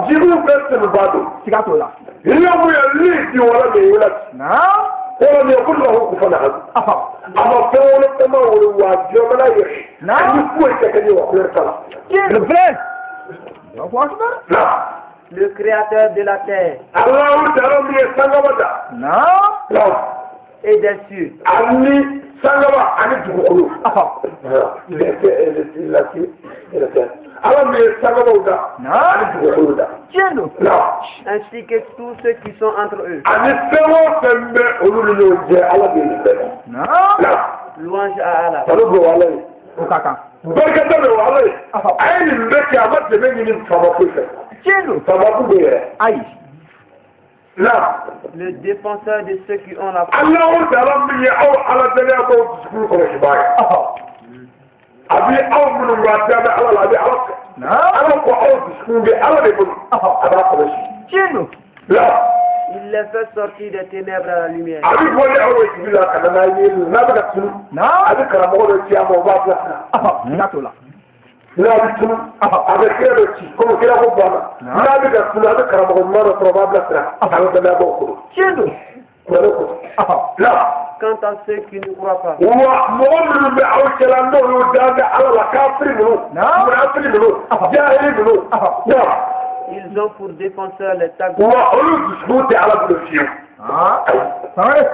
S1: Jigiw bɛɛ sɛnɛba don.
S2: Siga t'o la.
S1: Lam yalid wa lam yulad. Wa lam yakun lahu kufuwan ahad. A ma fɛn wolo fɛn ma wolo wa jɔn mana yɛrɛ. Ani foyi tɛ kɛ ni wa couleur t'a la.
S2: Tiɲɛ don.
S4: Belebele.
S2: Allahu akbar.
S1: Naam.
S3: Le créateur de la terre.
S1: Allahu ta'ala min ye sankaba da.
S2: Naam.
S3: Et des cieux.
S1: Ani sankaba ani dugukolo. Ala min ye sankabaw da. Ani dugukolo da.
S2: Tiɲɛ don.
S3: Ainsi que tous ceux qui sont entre eux.
S1: Ani fɛn o fɛn bɛ olu ni ɲɔgɔn cɛ Ala bɛ nin bɛɛ da.
S3: Louange à Allah.
S1: Tanu bɛ Ala ye.
S2: O ka kan.
S1: Barikada bɛ Ala ye. A ye nin bɛɛ kɛ a ma dɛmɛ ɲini faama foyi fɛ.
S2: Tiɲɛ don.
S1: Faama kun bɛ yɛrɛ.
S2: Ayi.
S1: Là.
S3: Le défenseur de ceux qui ont la foi.
S1: Allahu ta'ala min ye aw ala deli aw dusukun kɔlɔsi baa ye. A bɛ aw minnu b'a da bɛ ala la a bɛ ala fɛ. Ala ko aw dusukun bɛ ala de bolo. A b'a kɔlɔsi.
S2: Tiɲɛ don.
S1: Là.
S3: Il les fait sortir des ténèbres à la lumière.
S1: A bɛ bɔ ni aw ye dibi la ka na n'a ye n'a bɛ ka tunu. A bɛ karamɔgɔ dɔ ci a ma o b'a bilasira.
S2: N'a t'o la.
S1: N'a bɛ tunu a bɛ kira dɔ ci komi kira ko banna. N'a bɛ ka tunu a bɛ karamɔgɔ ɲuman dɔ sɔrɔ o b'a bilasira. A bɛ danaya b'o kɔnɔ.
S2: Tiɲɛ don.
S1: Kuranɛ ko. La.
S3: Quant à ceux qui ne croient pas.
S1: Wa mɔgɔ minnu bɛ aw cɛla n'olu y'u dan bɛ ala la kafiri ninnu. Munafiki ninnu. Jahili ninnu.
S3: Ils ont pour défenseur les tags.
S1: Wa olu dusukun tɛ ala bolo fiyewu.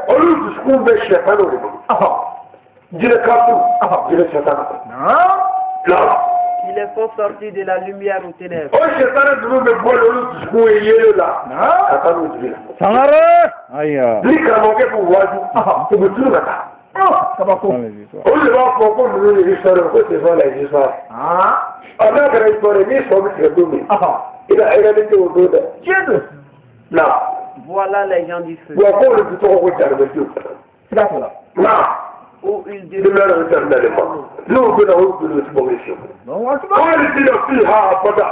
S1: Olu dusukun bɛ sɛtanw de bolo. Jinɛ kafiriw. Jinɛ sɛtanw. La.
S3: Ils les font sortir de la lumière aux ténèbres.
S1: O sɛtanɛ ninnu bɛ bɔ olu dusukun ye yeelen la. Ka taa n'u jigi la.
S4: Sangare. Ayiwa.
S1: Ni karamɔgɔkɛ b'u waaju. U bɛ tunu ka taa.
S2: Kabako.
S1: Olu de b'a fɔ ko ninnu ye histoire ko c'est ça la histoire. Ɔ n'a kɛra histoire ye ni sɔ bɛ tigɛ don min. I ka réalité o don dɛ.
S2: Tiɲɛ don.
S1: Na.
S3: Voilà les gens du feu.
S1: Wa k'olu bi tɔgɔ ko jarimɛdenw.
S2: Siga t'o la.
S1: Na.
S3: Où ils
S1: demeurent éternellement. N'u bɛna olu bolo ti bɔ fiyewu. Khalidina fiha abada.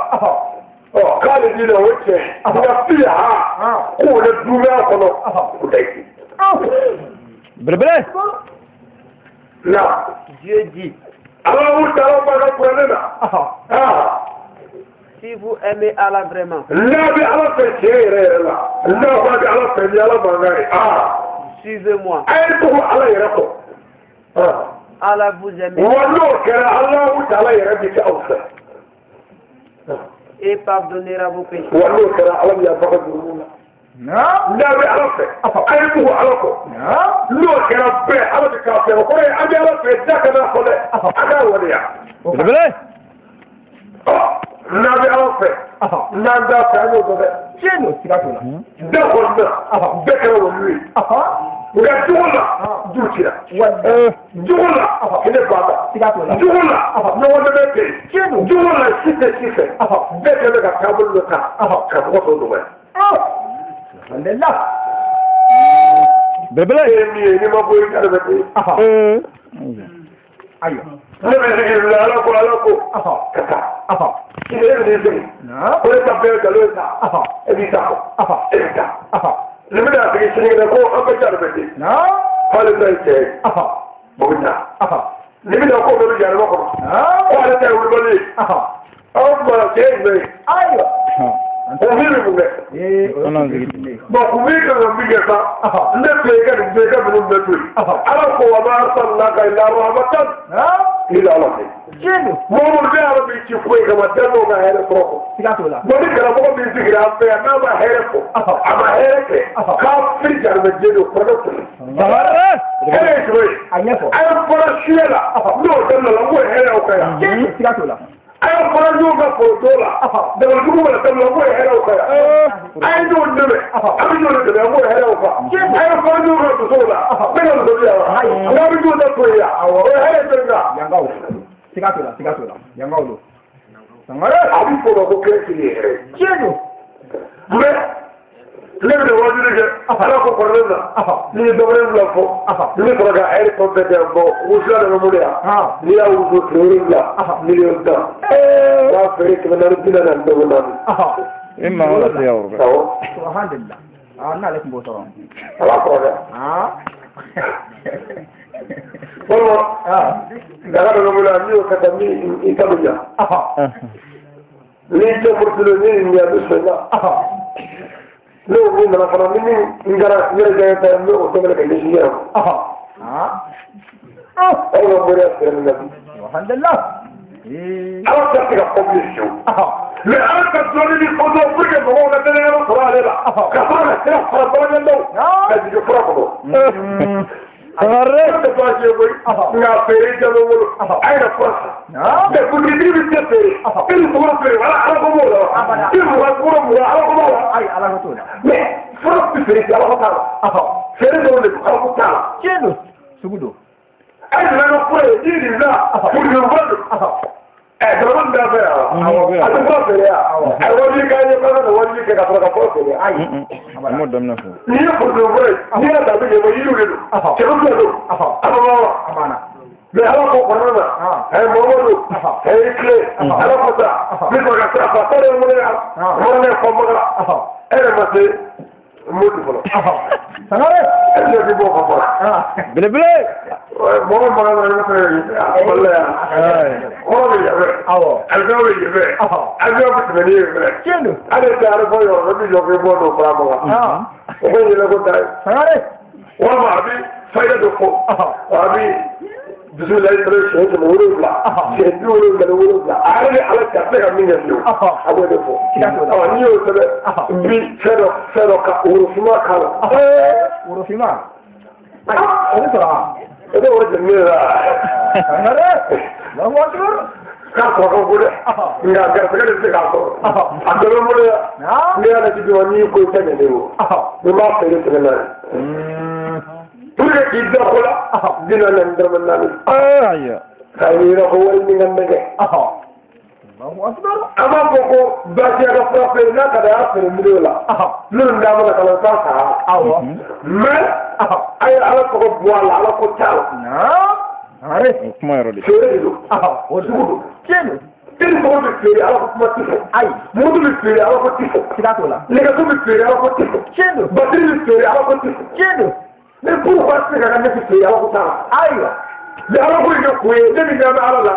S1: Ɔ khalidina o cɛ. Nka fiha k'o bɛ duumɛya kɔnɔ. O da ye.
S4: Belebele.
S1: Na.
S3: Dieu dit.
S1: Alahu taala b'a ka kuranɛ na.
S3: Si vous aimez Allah vraiment.
S1: N'a bɛ ala fɛ tiɲɛ yɛrɛ yɛrɛ la. N'a fana bɛ ala fɛ ni ala mankan ye.
S3: Suivez-moi.
S1: A ye tugu ala yɛrɛ kɔ.
S3: Allah vous aime.
S1: Wa n'o kɛra Alahu taala yɛrɛ bɛ kɛ aw fɛ.
S3: Et pardonnera vos péchés.
S1: Wa n'o kɛra ala bɛ yafa ka jurumu la. N'a bɛ ala fɛ. A ye tugu ala kɔ. N'o kɛra bɛɛ ala bɛ k'a fɛ o kɔrɔ ye an bɛ ala fɛ da kana fɔ dɛ. A k'a waleya.
S4: Belebele.
S1: N'a bɛ ala fɛ. N'an t'a fɛ an y'o dɔn dɛ.
S2: Tiɲɛ don siga t'o la.
S1: Da kɔni na bɛɛ kɛra waliyu ye. Nka jogo la du cira. Jogo la hinɛ banna.
S2: Siga t'o la.
S1: Jogo la ɲɔgɔn dɛmɛ tɛ yen.
S2: Tiɲɛ don.
S1: Jogo la si tɛ si fɛ. Bɛɛ kɛlen bɛ ka taabolo dɔ ta. Ka mɔgɔ tɔw dɔgɔya.
S2: Alhamdulillah.
S4: Belebele.
S1: E ye min ye n'i ma bɔ i ka adamaden.
S2: Ayiwa.
S1: Ne bɛ sigi la ala ko ala ko. Ka taa. I bɛ e bɛ n'i sigi. Ko ne ta bɛɛ nkalon ye sa. E b'i ta fɔ. E bɛ taa. Ni bɛna sigi sinikɛnɛ ko an bɛ jarimɛden. K'ale ta ye cɛ ye. O bɛ taa. Ni bɛna ko bɛɛ bɛ jarimɛ kɔnɔ. Ko ale ta ye wulibali ye. Aw tuma cɛ ye jumɛn ye.
S2: Ayiwa.
S1: O min bɛ mun kɛ. Bon kun min kan ka min kɛ sa. Ne filɛ i ka nin bɛɛ i ka ninnu bɛɛ to yen. Ala ko wa ma arsalnaka illa rahmatan lil alamin.
S2: Tiɲɛ don.
S1: Mɔgɔ bɛ ala b'i ci foyi kama dɛmɛw ka hɛrɛ sɔrɔ kɔ.
S2: Siga t'o la.
S1: Bon ni karamɔgɔ min sigira an fɛ yan n'a ma hɛrɛ fɔ. A ma hɛrɛ kɛ. Kafiri jarimɛden don kuranɛ kɔnɔ. Hɛrɛ ye jumɛn ye.
S2: A ɲɛfɔ.
S1: A ye fɔlɔ suɲɛ la. N'o daminɛ la n k'o ye hɛrɛ y'aw kan yan.
S2: Tiɲɛ don siga t'o la.
S1: A ye fɔlɔ ɲɔgɔn ka foro la. Dabalijugu mana daminɛ n k'o ye hɛrɛ y'aw kan yan. A ye ɲɔgɔn dɛmɛ. A bɛ ɲɔgɔn dɛmɛ n k'o ye hɛrɛ y'aw kan. A ye fɔlɔ ɲɔgɔn ka musow la. Bɛɛ ka muso bɛ yan wa. N'a bɛ ɲɔgɔn da to yen yan. O ye hɛrɛ jɔn kan.
S2: Yangaw. Siga t'o la siga t'o la. Yangaw don. Sangare.
S1: A bɛ fɔ o ma ko kɛlɛ sigi ye hɛrɛ ye.
S2: Tiɲɛ don.
S1: Mais ne bɛna waajuli kɛ ala ko kɔrɔlen na n'i ye dɔgɔnin fila fɔ n bɛ sɔrɔ ka ɛri fɛn bɛɛ kɛ bɔn wusulan de bɛ n bolo yan n'i y'a wusu tile 7 miliyɔn 10 n b'a feere 444 dɔgɔ 4.
S4: E ma wala se yawru.
S1: Awɔ.
S2: Alhamdulillah. N'ale tun b'o sɔrɔ.
S1: A b'a sɔrɔ dɛ. Walima daga dɔ bɛ n bolo yan n'i y'o kɛ tan ni i ta bɛ ɲa. N'i tɛ murutilen ni nin ɲa a bɛ sɔn i la. N'o min nana fana ni min kɛra n yɛrɛ jɛ ta n bɛ o dɛmɛ ka ɲɛsin n yɛrɛ ma. Aw ka moriya sira min na bi.
S2: Alhamdulillah.
S1: Ala tɛ se ka fɔ bilen fiyewu. Mais ala ka dɔnni ni fɔtɔ pour que mɔgɔw ka danaya sɔrɔ ale la. Ka sɔrɔ ka sira fara baarakɛlaw ka jigin fura kɔnɔ.
S4: Sangare.
S1: Ne tɛ baasi ye koyi. Nka feere jɛ bɛ n bolo. A ye na fura san. Mais kuntigi bɛ se feere. E bɛ sukaro feere ala ala ko b'o la wa. I mugan sukaro mugan ala ko b'o la.
S2: Ayi ala ko t'o la.
S1: Mais fura bɛ feere ala ko t'a la. Feere dɔrɔn de don ala ko t'a la.
S2: Tiɲɛ don. Sugu don.
S1: A ye nana fura ye ji nin na. Furudimi fura don. Dɔrɔmɛ da fɛ yan a tɛ fura feere yan a ye wajibi k'a ye k'a ka wajibi kɛ ka sɔrɔ ka fura feere ayi
S4: n m'o daminɛ fɔlɔ
S1: n'i ye furudimi fura ye n'i y'a ta a bɛ ɲɛbɔ yiriw de don cɛkɛ fila don a ma wa mais ala ko kɔnɔna na a ye Mamadu a ye tile ala ko ta n bɛ sɔrɔ ka sira fa ta de mɔnɛ fɔ maga e yɛrɛ ma se moti fɔlɔ
S2: Sangare
S1: e bɛ se bɔ ka fɔ
S4: belebele
S1: mɔgɔ maga dɔrɔn i bɛ se ka wala kɔrɔ bɛ yɛlɛ
S2: awɔ
S1: avion bɛ yɛlɛ avion bɛ tɛmɛ ni yɛlɛ
S2: tiɲɛ don
S1: hali tɛ arifɔ yɔrɔ ne bɛ jɔ k'i bɔ n'o fara maga o bɛ yɛlɛ ko ta ye
S2: Sangare
S1: walima a bɛ fayida dɔ fɔ a bɛ bisimilayi sɔrɔ siɲɛ 700 siɲɛ 77 a yɛrɛ bɛ ala cɛ a tɛ se ka min kɛ fiyewu a b'o de fɔ ɔ n'i y'o sɛbɛn bi fɛn dɔ ka worofinma k'a la
S2: worofinma o bɛ sɔrɔ wa
S1: o tɛ woro jɛnni ye
S2: Sangare Allahu akbar
S1: k'a sɔrɔ ka go dɛ nka garisɛgɛ de bɛ se k'a sɔrɔ a dɔ bɛ n bolo yan ne y'a lajɛ dɔrɔn n'i ko i tɛ ɲɛ ne o n b'a feere 400 pour que k'i da ko la 44 dɔrɔmɛ 4
S4: ayiwa
S1: k'a yira ko wari min ka nɛgɛ an b'a fɔ ko baasiya ka fura feere n'a ka d'a y'a feere miliyɔn la minnu d'a ma ka na t'a sara mais a ye ala tɔgɔ bɔ a la ala ko t'a la
S4: o kuma yɔrɔ de
S1: feere de don o sugu don
S2: tiɲɛ don
S1: teri tɔgɔ bɛ feere ala ko kuma ti fɔ
S2: ayi
S1: moto bɛ feere ala ko ti fɔ
S2: siga t'o la
S1: nɛgɛso bɛ feere ala ko ti fɔ
S2: tiɲɛ don
S1: batiri bɛ feere ala ko ti fɔ
S2: tiɲɛ don
S1: mais pourquoi se ka ne feere ala ko t'a la
S2: ayiwa
S1: mais ala ko in kɛ kun ye ne min bɛ ala la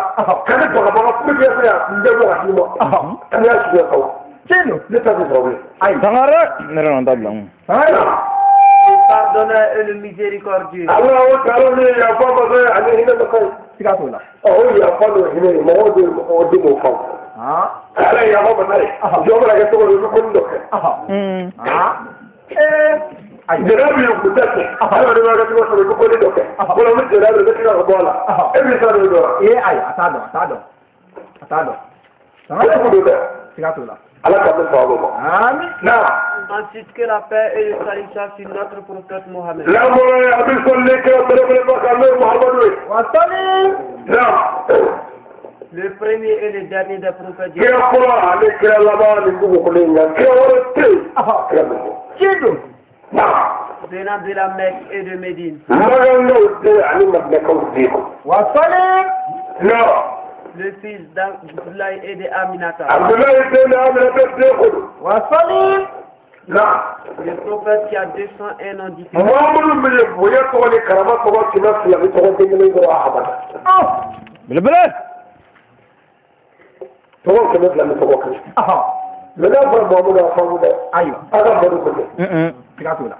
S1: ka ne bagabaga pour que se ka n bɛɛ bɔ ka d'i ma ka ne y'a suguya kaw
S2: tiɲɛ don
S1: ne ta tɛ sɔrɔ bilen
S2: ayi
S4: Sangare ne yɛrɛ na dabila n
S2: Sangare
S3: Le pardonneur et le miséricordieux.
S1: Ala o taala ni yafa masa ye ani hinɛ masa ye
S2: siga t'o la
S1: ɔ o yafa n'o hinɛ ye mɔgɔw de mɔgɔw de m'o faamu ala ye yafa masa ye jɔn mana kɛ cogo di i bɛ ko nin dɔ kɛ
S2: ayi
S1: jɛnɛ bɛ yen k'u ta kɛ adamaden b'a kɛ cogo sɔrɔ i bɛ ko nin dɔ kɛ wala ni jɛnɛ bɛ i bɛ tila ka bɔ a la e b'i ta don dɔ la
S2: ee ayi a t'a dɔn a t'a dɔn a t'a dɔn
S1: ale ko don dɛ
S2: siga t'o la
S1: ala ka bɛ sababu ma
S2: ami
S1: na
S3: Ensuite, que la paix et le salut soient sur notre prophète Mohammed.
S1: lamɔrɔ ye a bɛ sɔnni kɛ belebeleba kan n'o ye Muhamadu ye
S2: wa sali
S1: na
S3: Le premier et le dernier des prophètes.
S1: Kira fɔlɔ ani kira laban ni dugukolo in kan kira wɛrɛ tɛ yen kira bɛ fɔ
S2: tiɲɛ don
S1: na
S3: Venant de la Mecque et de Médine.
S1: Magangaw den ani Madinakaw den
S2: wa sali
S1: na
S3: Le fils d'Abdoulaye et de Aminata.
S1: Abdoulaye den ni Aminata den ko don
S2: wa sali
S1: na
S3: Le prophète qui a 201 ans différents.
S1: Muhamadu min ye bonya tɔgɔ ni karama tɔgɔ 200 ni tɔgɔ den kelen sɔrɔ Ahamada
S4: belebele
S1: tɔgɔ 200 ni tɔgɔ kelen mais n'a fɔra Muhamadu a faamu dɛ
S2: ayiwa
S1: a ka madu ko tɛ
S2: siga t'o la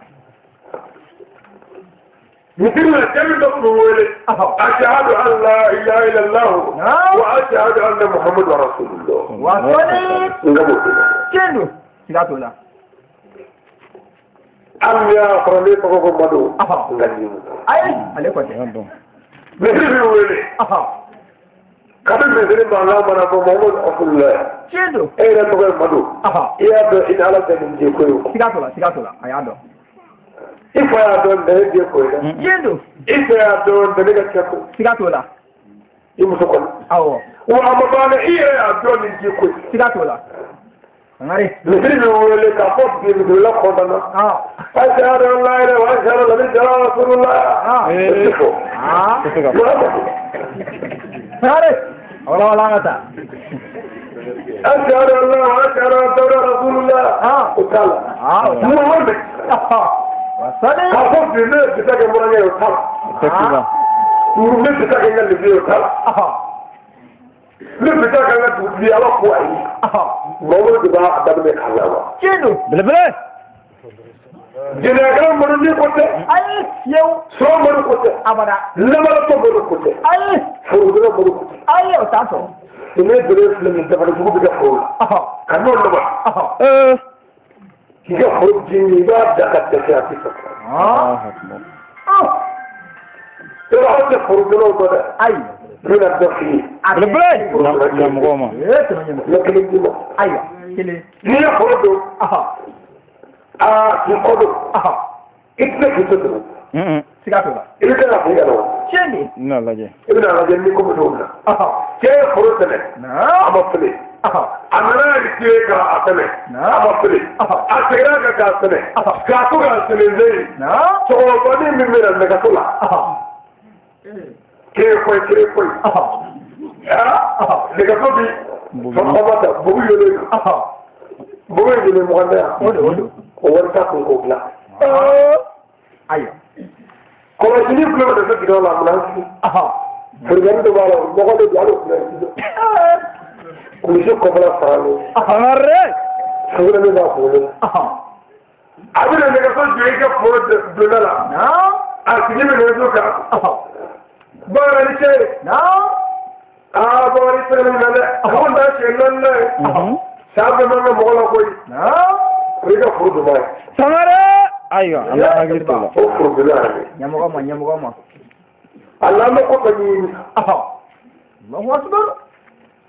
S1: misiri la cɛ min dɔ tun bɛ wele ashhadu an la ilaha illallah wa ashhadu anna Muhammadan rasulullah
S2: wa sali
S1: n ka m'o dɔn
S2: tiɲɛ don siga t'o la
S1: hali n'i y'a sɔrɔ ne tɔgɔ ko Madu n ka di
S2: ayi ale kɔ tɛ
S1: misiri bɛ wele kabi misiri mankan mana bɔ Muhammadu rasulullah
S2: tiɲɛ don
S1: e yɛrɛ tɔgɔ ye Madu i y'a dɔn i ni ala tɛ nin jɛ ko ye
S2: siga t'o la siga t'o la a y'a dɔn
S1: i fa y'a dɔn nin tɛ jɛ ko ye dɛ
S2: tiɲɛ don
S1: i fa y'a dɔn nin tɛ ne ka cɛ ko ye
S2: siga t'o la
S1: i muso kɔni
S2: awɔ
S1: wa a ma ban dɛ i yɛrɛ y'a dɔn nin jɛ ko ye
S2: siga t'o la Sangare
S1: misiri bɛ wele k'a fɔ bi misirila kɔnɔna ashhadu an la ilaha wa ashhadu anna rasulullah o tɛ fɔ
S2: Sangare a wala wala an ka taa
S1: ashhadu an la wa ashhadu anna rasulullah o t'a la Muhammed
S2: wa sali
S1: k'a fɔ bi ne bɛ taa kɛ murankɛ ye o t'a la ne bɛ taa kɛ n ka lebu ye o t'a la ne bɛ taa kɛ n ka dugutigi ye ala ko ayi Muhamadu de b'a daminɛ k'a laban
S2: tiɲɛ don
S4: belebele
S1: jɛnɛyakɛla madu ni ko tɛ
S2: ayi fiyewu
S1: sɔrɔ madu ko tɛ
S2: abada
S1: labaratɔ madu ko tɛ
S2: ayi
S1: forodɔrɔ madu ko tɛ
S2: ayi o t'a sɔrɔ
S1: ne dere filɛ nin dabalijugu bɛ kɛ foro la ka n'o laban k'i ka foro jeni i b'a da ka dɛsɛ a tɛ sɔn yɔrɔ aw tɛ forodɔrɔw dɔn dɛ
S2: ayi
S1: n bɛna dɔ f'i ye
S4: belebele ɲamɔgɔ ma
S1: n bɛ kelen d'i ma
S2: ayiwa kelen
S1: n'i ye foro don aa k'i kɔ don i tɛ se k'i to dugu
S2: Siga t'o la.
S1: I bɛ tila ka segin ka na o.
S2: Tiɲɛ don.
S4: N bɛna lajɛ.
S1: I bɛna lajɛ ni ko bɛ cogo min na. Cɛ ye foro sɛnɛ. A ma fili. A nana y'a tile k'a sɛnɛ. A ma fili. A seginna kan k'a sɛnɛ. K'a to k'a sɛnɛ zen. Cɛkɔrɔbanin min bɛ na nɛgɛso la. Kere koyi kere koyi. Nɛgɛso bi. Fɔlɔ ta bugu yelen don. Bugu ye joli mugan tɛ yan.
S2: O don o don.
S1: O wari t'a kun k'o dilan.
S2: Ayiwa.
S1: Kɔlɔsili kulo bɛ dɛsɛ tigɛ o la a minɛn sigi. Furukɛni dɔ b'a la mɔgɔ de don hali o kulo sigi. Kulusi kɔfɛla faralen.
S4: Sangare.
S1: Sugunɛnin b'a kunkolo la. A bɛna nɛgɛso jɔ i ka foro donda la. A sigi bɛ nɛgɛso kan. Bamanan ni cɛ ye. Aa bamanan ni sɛgɛn na dɛ. A ko n t'a siɲɛ naani na ye. San bɛɛ man kɛ mɔgɔ la koyi. O y'i ka foro donda ye.
S4: Sangare. Ayiwa an bɛ hakili t'o la.
S1: O foro donda yɛrɛ.
S2: Ɲɛmɔgɔ ma ɲɛmɔgɔ ma.
S1: A lamɛn kɔfɛ ɲini.
S2: Allahu akbar.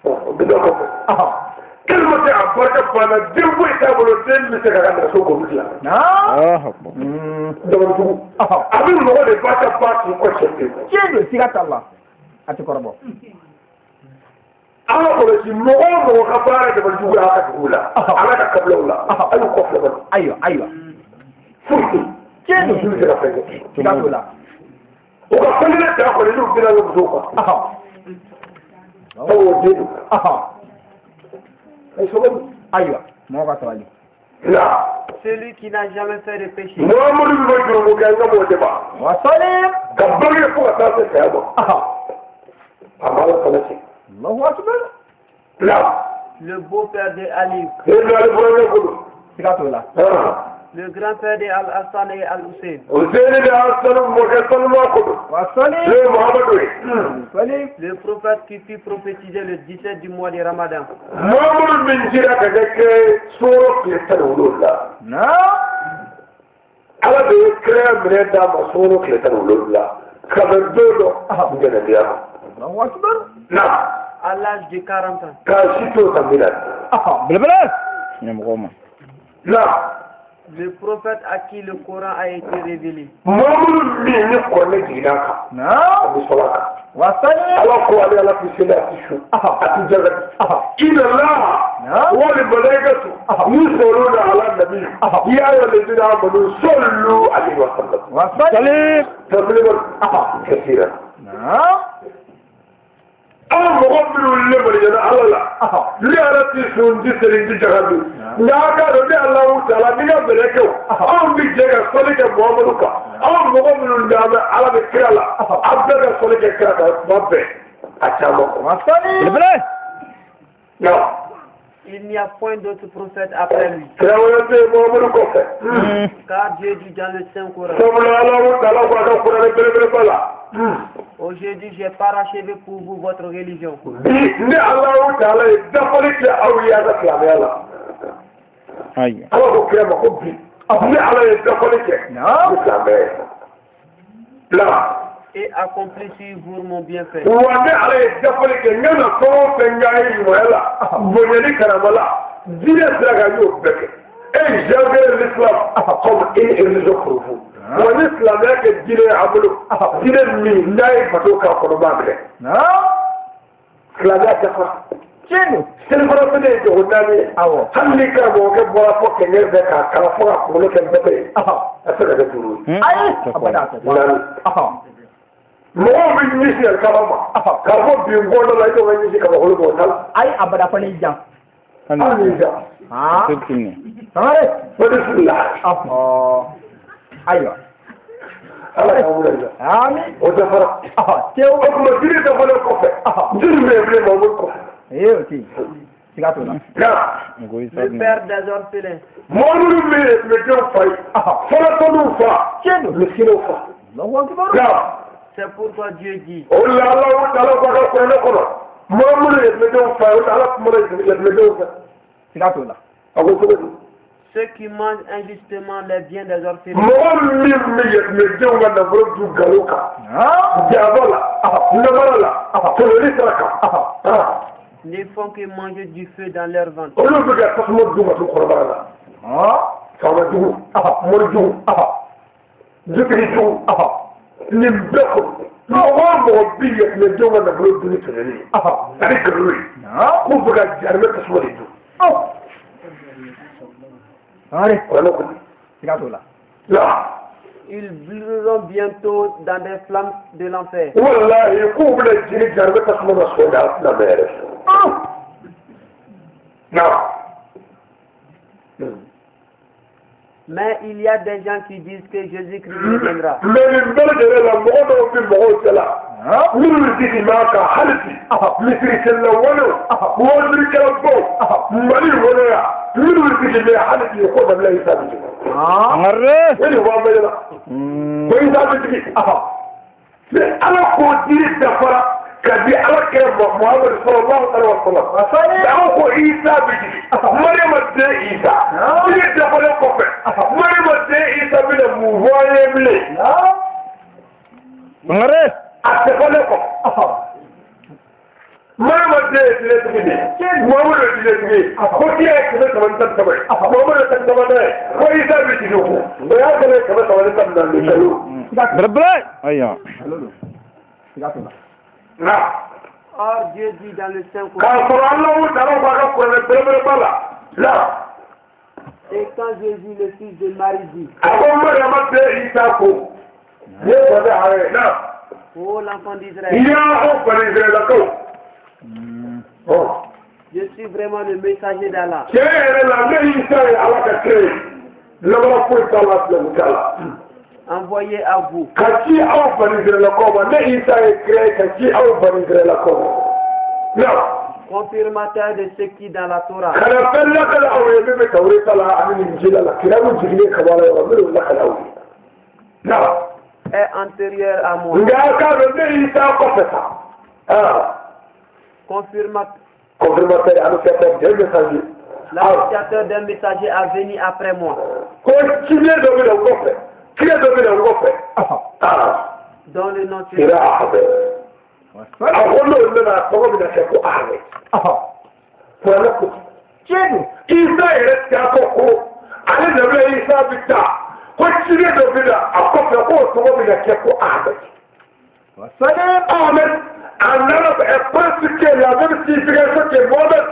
S1: O bɛ dɔ kɔfɛ. Tellement que a barika banna den foyi t'a bolo den bɛ se k'a ka nɛgɛso k'olu dilan. Dabalijugu. A bɛ mɔgɔ de ba ka ba k'i kɔ cɛ ten.
S2: Tiɲɛ don siga t'a la. A tɛ kɔrɔbɔ.
S1: An ka kɔlɔsi mɔgɔ o mɔgɔ ka baara ye dabalijugu ye a ka dugu la. Ala ka kabilaw la. A y'u kɔ filɛ bani.
S2: Ayiwa ayiwa.
S1: Foyi tɛ yen.
S2: Tiɲɛ don.
S1: Muso bɛ se ka fɛn kɛ.
S2: Siga t'o la.
S1: O ka fɛn kelen ta kɔni n'u bɛna musow kan. Sabu o den don.
S2: Ayiwa mɔgɔ ka sabali.
S3: Celui qui n'a jamais fait de péché.
S1: Muhammadu bɛ jurumu kɛ n ka mɔgɔ tɛ ban.
S2: Wasali.
S1: Ka bange fo ka taa se saya ma. A ma Ala fana cɛ.
S2: Allahu akbar.
S3: Le beau-père de Ali.
S1: Seydina Ali burankɛ ko don.
S2: Siga t'o la.
S3: Le grand-père de Al-Hassan et Al-Hussein.
S1: Hussein de Hassan mɔkɛ sanuma ko don.
S2: Wasali.
S1: Ne ye Muhammadu ye.
S2: Wasali.
S3: Le prophète qui fut prophétisé le 17 du mois de Ramadan.
S1: Muhammadu min cira ka kɛ sunkalo tile 17. Ala de ye kira minɛ d'a ma sunkalo tile 17. Ka bɛn don dɔ ŋɛnɛdiya ma.
S2: Allahu akbar.
S1: Naam.
S3: À l'âge de 40 ans.
S1: K'a si to san 40.
S4: Belebele. Ɲɛmɔgɔ ma.
S1: Naam.
S3: Le prophète à qui le Coran a été révélé.
S1: Muhammadu min ni kuranɛ jiginna a kan. A bɛ sɔrɔ a kan.
S2: Wasali.
S1: Ala ko ale Ala ti seli a ti su. A ti jagabi. Inna Allaha wal malaikatu yusalluna ala nabi. Ya ayyuhallazina amanu sallu alayhi wa sallam.
S2: Wasali.
S1: Tasliman kasiran. An mɔgɔ minnu lebaliyana Ala la. Ni Ala ti sun ti seli ti jagabi. Nka a k'a dɔn ni Alahu taala n'i ka mɛlɛkɛw anw bɛ jɛ ka sɔli kɛ Muhamadu kan. Anw mɔgɔ minnu dan bɛ Ala bɛ kira la. An bɛɛ ka sɔli kɛ kira kan tuma bɛɛ a caman kɔ.
S4: Belebele.
S1: Naam.
S3: Il n'y a point d'autre prophète après lui.
S1: Kira wɛrɛ tɛ yen Muhamadu kɔfɛ.
S3: Car Dieu dit dans le Saint Coran.
S1: Sabula Alahu taala ko a ka kuranɛ belebeleba la.
S3: Aujourd'hui, j'ai parachevé pour vous votre religion.
S1: Bi ne Alahu taala ye dafali kɛ aw ye a ka silamɛya la.
S4: Ayiwa.
S1: Ala ko kira ma ko bi ne Ala ye dafali kɛ ni silamɛya ye. La.
S3: Et accompli sur vous mon bienfait.
S1: Wa ne Ala ye dafali kɛ n ka na fɛn o fɛn k'a ye ɲumanya la bonyali karama la diinɛ sira kan n y'o bɛɛ kɛ. Et j'ai fait l'islam comme une religion pour vous. Wa ni silamɛya kɛ diinɛ ye a bolo diinɛ min n'a ye bato k'a kɔnɔ b'a minɛ. Silamɛya dafara.
S2: Tiɲɛ don.
S1: Selifana fɛnɛ ye jago naani ye.
S2: Awɔ.
S1: Hali ni karamɔgɔkɛ bɔra fɔ kɛɲɛ fɛ k'a kalan fo ka kunkolo kɛ bɛɛ ye. A tɛ se ka kɛ 5 ye.
S2: Ayi. A bada a tɛ.
S1: 4. Mɔgɔw bɛ ɲɛsin alikaba ma. K'a fɔ bi n kɔnɔna la i t'o ka ɲɛsin kabakolo ma o t'a la.
S2: Ayi a bada fɔ n'i jan.
S1: Hali n'i jan.
S2: Sangare.
S1: O de filila.
S2: Ayiwa.
S1: Ala k'an wuli la.
S2: Ami.
S1: O dafara.
S2: Tewu.
S1: O tuma jiri dafalen kɔfɛ. Jiri bɛ yen bilen Muhamadu kɔfɛ.
S2: Ee o tɛ yen. Siga t'o la.
S3: Le père des orphelins.
S1: Muhamadu min ye tun bɛ denw fa ye. Fɔlɔtɔninw fa.
S2: Tiɲɛ don.
S1: Misikinaw fa.
S2: Allahu akbar.
S3: C'est pourquoi Dieu dit.
S1: O la Alahu taala ko a ka kuranɛ kɔnɔ. Muhamadu ye tun bɛ denw fa ye o la Ala kumana yatimɛdenw fɛ.
S2: Siga t'o la.
S1: A ko cogo di?
S3: Ceux qui mangent injustement les biens des orphelins.
S1: Mɔgɔ min bɛ yatimɛdenw ka nafolo dun nkalon kan. Jaba la. Namara la. Tɔɲɔli sira kan.
S3: Ne font que manger du feu dans leur ventre.
S1: Olu bɛ ka tasuma dun ka t'u kɔnɔbara la. Faama jugu. Mori jugu. Dutigi jugu nin bɛɛ ko mɔgɔ o mɔgɔ bi yatimɛdenw ka nafolo dunni tɔɲɔni ye ani nkalon ye k'u bɛ ka jahanama tasuma de dun. Kuranɛ ko ten.
S2: Siga t'o la.
S3: Ils brûleront bientôt dans des flammes de l'enfer.
S1: Wallahi k'u bɛna jigin jahanama tasuma na sɔn de a tɛna mɛn yɛrɛ. Naam.
S3: Mais il y a des gens qui disent que Jésus-Christ reviendra.
S1: Mais nin bɛɛ lajɛlen la mɔgɔ dɔw bɛ mɔgɔw cɛla minnu sigi b'a kan hali bi misiriselila walew wajulikɛlabaw Mali kɔnɔ yan minnu sigi bɛ hali bi ko dabila Isa bɛ jigin. O de b'an bɛɛ la ko Isa bɛ jigin. Mais Ala ko diri dafara ka di Ala kira ma Muhamadu sallallahu alaihi wa sallam. Aw ko Isa bɛ jigin Mariama den Isa diri dafalen kɔfɛ Mariama den Isa bɛna mun fɔ an ye bilen? A dafalen kɔfɛ Mariama den ye diinɛtigi de ye Muhamadu ye diinɛtigi ye ko kira ye 313 ye Muhamadu ye 13 ye ko Isa bɛ jigin o kun o y'a kɛlen 314 kalo.
S4: Ayiwa.
S3: Or Dieu dit dans le Saint Coran.
S1: K'a sɔrɔ Alahu taala b'a ka kuranɛ belebeleba la la.
S3: Et quand Jésus le fils de Marie dit.
S1: A ko Mariama den Isa ko. Ne kɔni a ye na.
S3: Ô l'enfant d'Israël.
S1: Ya aw bani Israɛlakaw.
S3: Je suis vraiment le messager d'Allah.
S1: Tiɲɛ yɛrɛ la ne Isa ye Ala ka kira ye. Lamara foyi t'a la filɛli t'a la.
S3: Envoyé à vous.
S1: Ka ci aw bani Israɛlakaw ma ne Isa ye kira ye ka ci aw bani Israɛlakaw ma. Na.
S3: Confirmateur de ce qui dans la Torah.
S1: Kana fɛn lakale aw ye min bɛ Tawureta la ani Injila la kiraw jiginnen ka bɔ a la yɔrɔ minnu lakale aw ye. Na.
S3: Est antérieur à moi.
S1: Nka a k'a dɔn ne Isa kɔfɛ sa.
S3: Confirmateur.
S1: Confirmateur annonciateur d'un messager.
S3: L'annonciateur d'un messager à venir après moi.
S1: Ko ciden dɔ bɛ na n kɔfɛ. Kira dɔ bɛ na n kɔfɛ.
S3: Dans le nom de
S1: Kira Ahmed. A ko n'o nana a tɔgɔ bɛna kɛ ko Ahmed. Kuranɛ ko ten. Isa yɛrɛ taatɔ ko ale nabila Isa bɛ taa ko ciden dɔ bɛ na a kɔfɛ k'o tɔgɔ bɛna kɛ ko Ahmed. Ahmed en arabe est presque la même signification que Mohamed.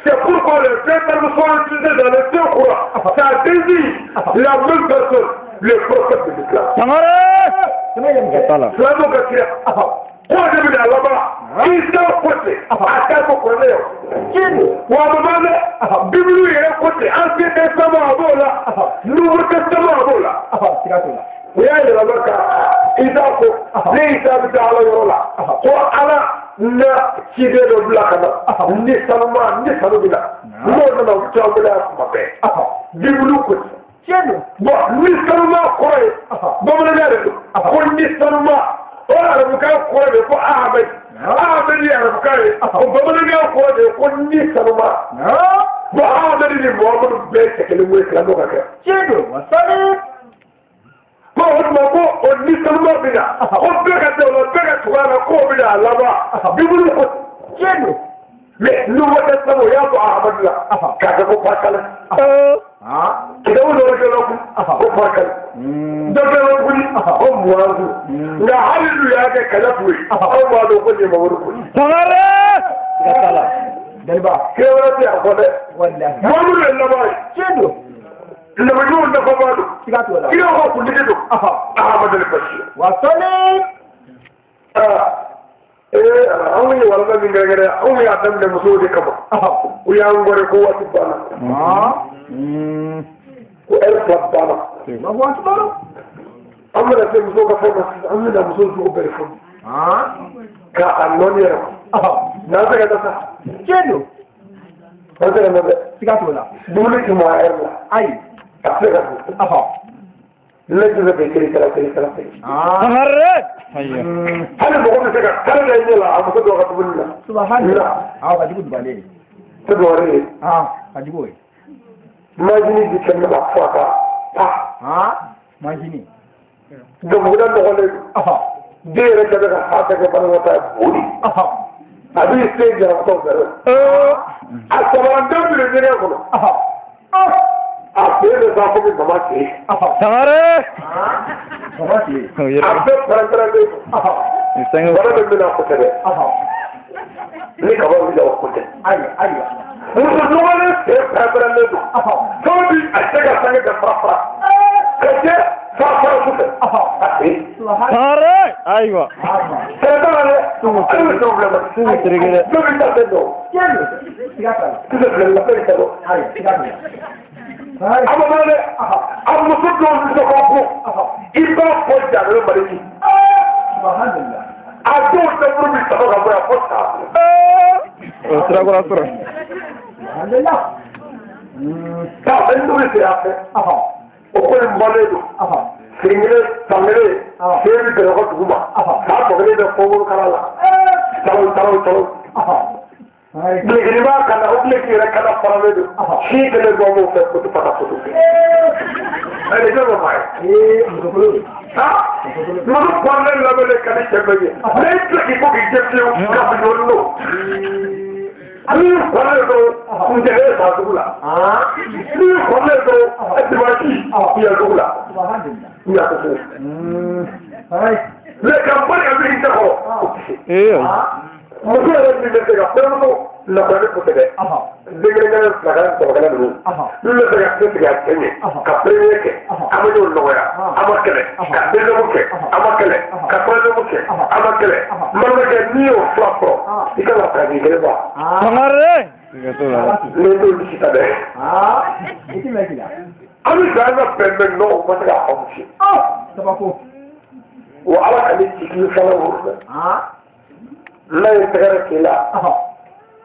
S1: C'est pourquoi les deux termes sont utilisés dans les deux Corans. Ça désigne la même personne, le prophète de l'islam. Silamɛw ka kira k'o de bɛna laban Isa ko ten a t'a fɔ kuranɛ ye wa a ma ban dɛ Bibulu yɛrɛ ko ten Ancien Testament a b'o la Nouveau Testament a b'o la o y'a yɛlɛma ka Isa ko ne Isa bɛ taa Ala yɔrɔ la ko Ala na ciden dɔ bila ka na ni sanuma ni sanu bɛ na n'o nana u t'aw bolo yan kuma bɛɛ Bibulu ko ten. Bon ni sanuma kɔrɔ ye bamanankan de don ko ni sanuma o arabukan kɔrɔ de ko Ahmed Ahmed ye arabukan ye o bamanankan kɔrɔ de ko ni sanuma bon Ahmed ni Muhamadu bɛɛ cɛ kelen ye silamɛw ka kɛ. Ko o tuma ko o ni sanuma bɛ na ko bɛɛ ka tɛmɛ o la bɛɛ ka tugu a la k'o bɛ na a laban Bibulu ko ten. Mais Nouveau Testament o y'a bɔ Ahmadu la k'a kɛ ko Pascal. Kitabu dɔ kɛ la ko Pascal. Dɔ kɛ la kuli ko Muazu. Nka hali n'u y'a kɛ Kalafu ye aw b'a dɔn ko nin ye Mamadu ko ye.
S2: Daliba.
S1: Kira wɛrɛ tɛ a fɔ dɛ. Mamadu ye laban ye. Nabiɲumanw nafaba don. Kira ko kuntigi don. Ahmadu al-Bashir. Anw ye walanda min kɛ anw y'a daminɛ musow de kama u y'an gɔrɛ ko waati banna ko ɛri fila banna an bɛna se musow ka fɛn ma sisan an bɛna musow jogo bɛɛ de fɔ k'a nɔɔni yɛrɛ n'an tɛ ka na sa an tɛ ka na dɛ dumuni tɛ mɔ a ɛri la
S2: ayi
S1: a tɛ se ka dun ne tɛ se k'i kiri kala kiri kala kiri. Hali mɔgɔ bɛ se ka kala da i ɲɛ la a muso dɔw ka dumuni na.
S2: Subhanallah. Awɔ ka jugu dubalen ye.
S1: Tɛ dɔwɛrɛ ye.
S2: Ka jugu o ye.
S1: Majini di kɛnɛ ma fɔ a ka pa.
S2: Majini.
S1: Gabuguda nɔgɔlen don. Den yɛrɛ kɛ bɛ ka fa bɛɛ kɛ banakɔtaa ye boli. A b'i sen jaratɔ bɛrɛ. A samaranden bɛ ɲɛgɛn kɔnɔ. A sen bɛ taa komi mama sen.
S4: Sangare.
S1: A bɛɛ pɛrɛn-pɛrɛnlen don. Bana bɛ min na ko tɛ dɛ. Ni kaba wulila o ko tɛ. Muso nɔgɔlen sen pɛrɛn-pɛrɛnlen don. Fɛn bi a cɛ ka sange bɛɛ fara fara. Ka jɛ fara fara su fɛ. A sen.
S4: Ayiwa.
S1: Kɛlɛ t'a la dɛ. Ale bɛ sɛbɛn bila. Bɛɛ b'i ta fɛn dɔn. Kisɛ filɛ nin na bɛɛ b'i ta dɔn. A ma ban dɛ. A muso dɔw nisɔn ka bon. I b'a fɔ jabɛrɛ maliki. A dɔw daburu bɛ sama ka bɔ yan fo sa.
S4: O sirakɔrɔ sɔrɔ.
S1: K'a fɛ n'u bɛ segin a fɛ. O ko in bannen don. Sen kelen san kelen sen bɛ bɛnɛkɔ dugu ma. San tɔ kelen bɛ kɔngoro kala la. Talo talo talo. Bilekini b'a kan na o bileki yɛrɛ kana faralen don. Si kelen dɔw b'o fɛ koto fana koto. Ɛɛ jɔn bɛ maa ye. Muso kɔnɔna labɛnnen ka di cɛ bɛɛ ye. N'e tɛ k'i ko k'i jɛ fiyewu k'a fɔ ɲɔgɔn don. N'i kɔnɔna dɔrɔn kuncɛ san dugu la. N'i kɔnɔna dɔrɔn dimanche yan dugu la. Yan ko fo. Mais ka bɔ ka miiri tɛ kɔrɔ. O tɛ se. Muso yɛrɛ min bɛ se ka fɛn dɔ lakɔli ko tɛ dɛ. Den kelen kelen fila kelen saba kelen ninnu. Min bɛ se ka se sigi a cɛ ɲɛ. Ka premier kɛ. A ma y'o nɔgɔya. A ma kɛlɛ. Ka deuxième kɛ. A ma kɛlɛ. Ka troisième kɛ. A ma kɛlɛ. Balimakɛ n'i y'o fura sɔrɔ. I kan ka farafin kelen bɔ.
S4: Sangare.
S1: Ne t'olu si ta dɛ. An bɛ san ka bɛn bɛn nɔ o ma se k'a faamu fiyewu. Wa ala ka ne jigin fana o fɛ. N'a ye tɛgɛrɛ k'i la.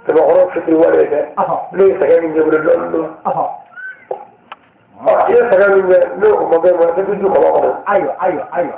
S1: Sɛbɛkɔrɔ fitiri wale dɛ. Ne ye sɛgɛn min kɛ bolo dɔɔnin dɔɔnin. I ye sɛgɛn min kɛ n'o ma bɛn ma ne bɛ du kɔnɔ kɔnɔ.
S2: Ayiwa ayiwa ayiwa.